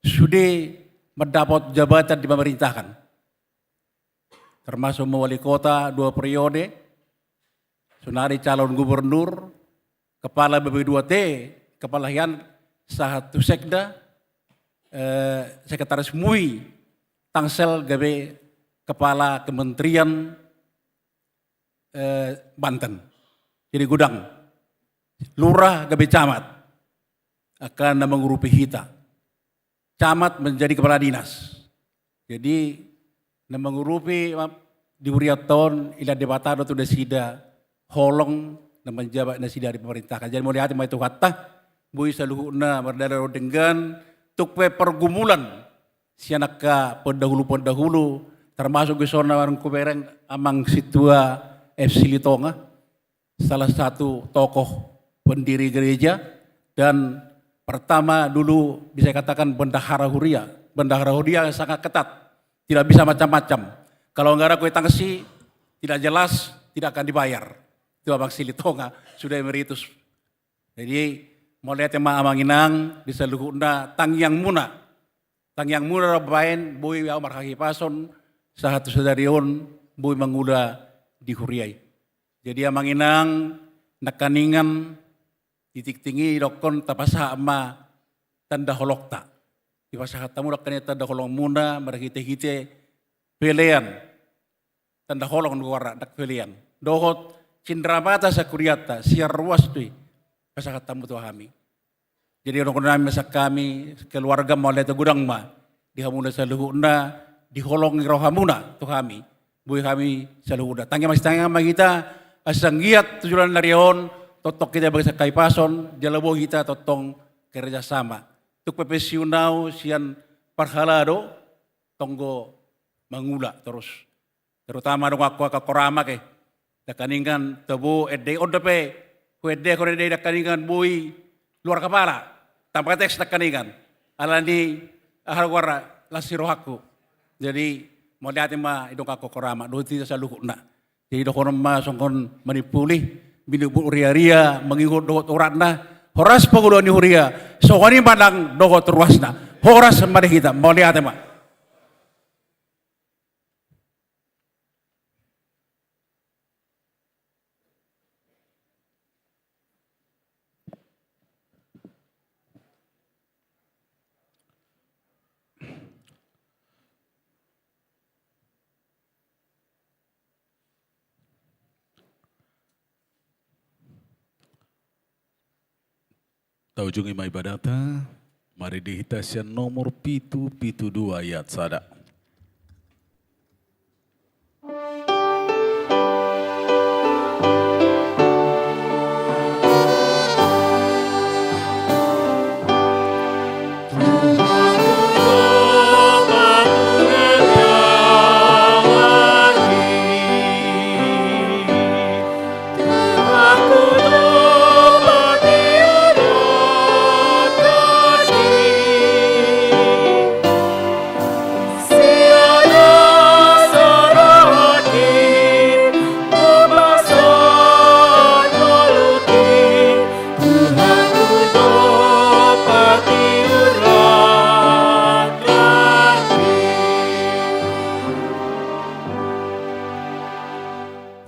sude mandapot jabatan di pemerintahan. Termasuk ma wali kota dua periode, sonari calon gubernur, kepala B P dua T, kepala hian sahat tu sekda, eh, sekretaris M U I, Tangsel gabe kepala kementerian, eh, Banten. Jadi godang, lurah gabe camat, angka na mangurupi hita. Camat menjadi kepala dinas. Jadi na mangurupi, ma, di hurianta on, ilaan Debata do tu nasida holong na manjabat nasida di pemerintahan. Jadi mauliate ma tu Tuhanta, boi saluhutna mardalan dohot denggan, tung pe pergumulan sian angka pendahulu-pendahulu, termasuk dison na naeng hubereng amang sintua F. Silitonga, salah satu tokoh pendiri gereja, dan pertama dulu bisa dikatakan bendahara huria. Bendahara huria sangat ketat, tidak bisa macam-macam. Kalau nggak ada kwitansi, tidak jelas, tidak akan dibayar. Itu Amang Silitonga, sudah emeritus. Jadi mauliate ma amang inang di saluhutna tangiangmuna. Tangiangmuna do baen boi au marhahipason sahat tu sadari on, boi mangula di huria i. Jadi amang inang, nangkaningan di tingting i didokkon tapasahat ma tanda holongta. Dipasahat hamu nangkaningan tanda holongmuna marhite-hite pelean. Tanda holong do goarna, ndang pelean. Dohot cindramata sian hurianta, sian ruas do i, pasahat hamu tu hami. Jadi adong do nami, masa hami keluarga mauliate godang ma di hamuna saluhutna, diholongi rohamuna tu hami, boi hami saluhutna. Tangiang masitangiang ma hita, asa anggiat tu joloan ni ari on tongtong hita bagas hahipason, jala boi hita tongtong kerjasama. Tung pe pensiun au sian parhalado, tong do mangula torus. Terutama adong angka, angka korama ke. Nangkaningan tabo ende on dope. Huendehon ende nangkaningan boi luar kepala. Tanpa teks nangkaningan. Alani aha do goarna, las ni rohangku. Jadi mauliate ma di angka korama dohot hita saluhutna. Jadi dohonon ma songon manimpuli, minum huria-ria, mangihut dohot uratna, horas pangula ni huria, songon i ma nang dohot ruasna. Horas ma di hita, mauliate ma. Ujungi ma ibadata, marende hita sian nomor pitu pitu dua ayat sada.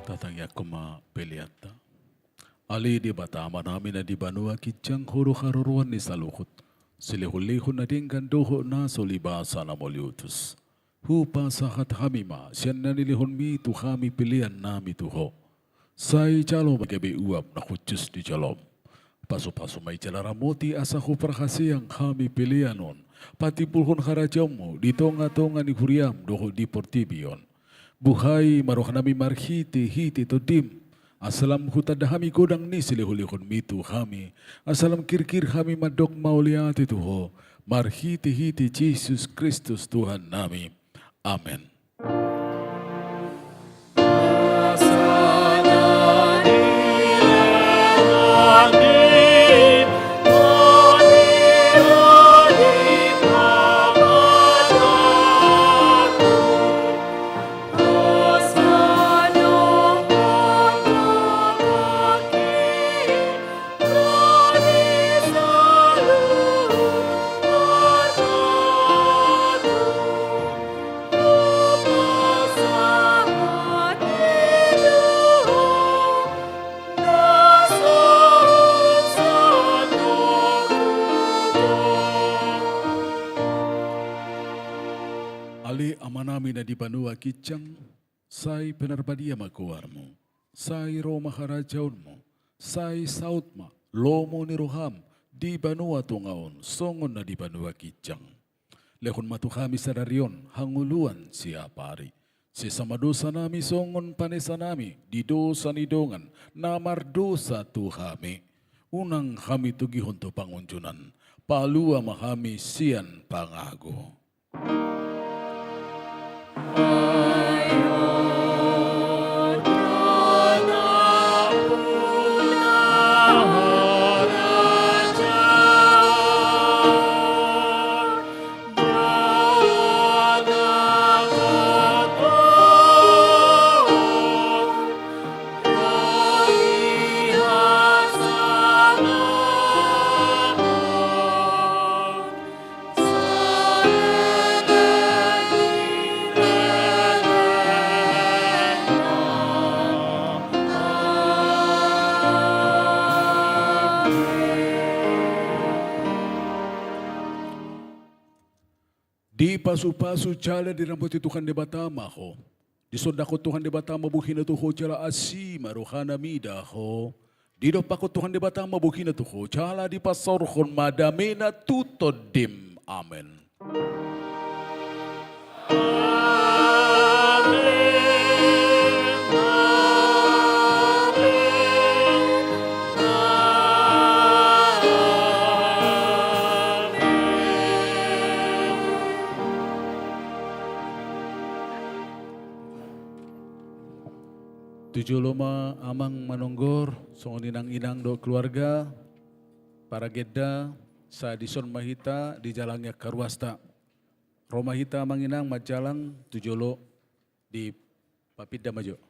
Tatangiangkon ma peleanta. Ale Debata Amanami na di banua ginjang, Ho do haroroan ni saluhut. Silehonlehon na denggan dohot na so libasa na mauliutus. Hupasahat hami ma sian na nilehonmi tu hami peleannami tu Ho. Sai jalo ma gabe uap na hushus di jolom. Pasupasu ma i jala ramoti asa huparhaseang hami pelean on patimbulhon harajaonmu di tongatonga ni huriam dohot di portibi on. Buhai ma rohanami marhitehite Tondim, asa lam hutanda hami godang ni silehonlehonmi tu hami, asa lam kirkir hami mandok mauliate tu Ho, marhitehite Jesus Kristus Tuhannami. Amen. Ale Amanami na di banua ginjang, sai pinarbadia ma goarmu, sai ro ma harajaonmu, sai saut ma lomo ni roham di banua tonga on songon na di banua ginjang. Lehon ma tu hami sadari on hangoluan siapari. Sesa ma dosanami songon panesanami di dosa ni dongan na mardosa tu hami. Unang hami togihon tu pangunjunan, palua ma hami sian pangago. Dipasupasu jala diramoti Tuhan Debata ma ho. Disondangkon Tuhan Debata ma bohina tu ho jala asi ma rohana mida ho. Didompakkon Tuhan Debata ma bohina tu ho jala dipasaorhon ma damena tu tondim. Amen. Tu jolo ma amang manonggor, songon i nang inang dohot keluarga, para genda, sai dison ma hita dijalangi angka ruasta. Ro ma hita amang inang manjalang tu jolo, dipapinda ma jo.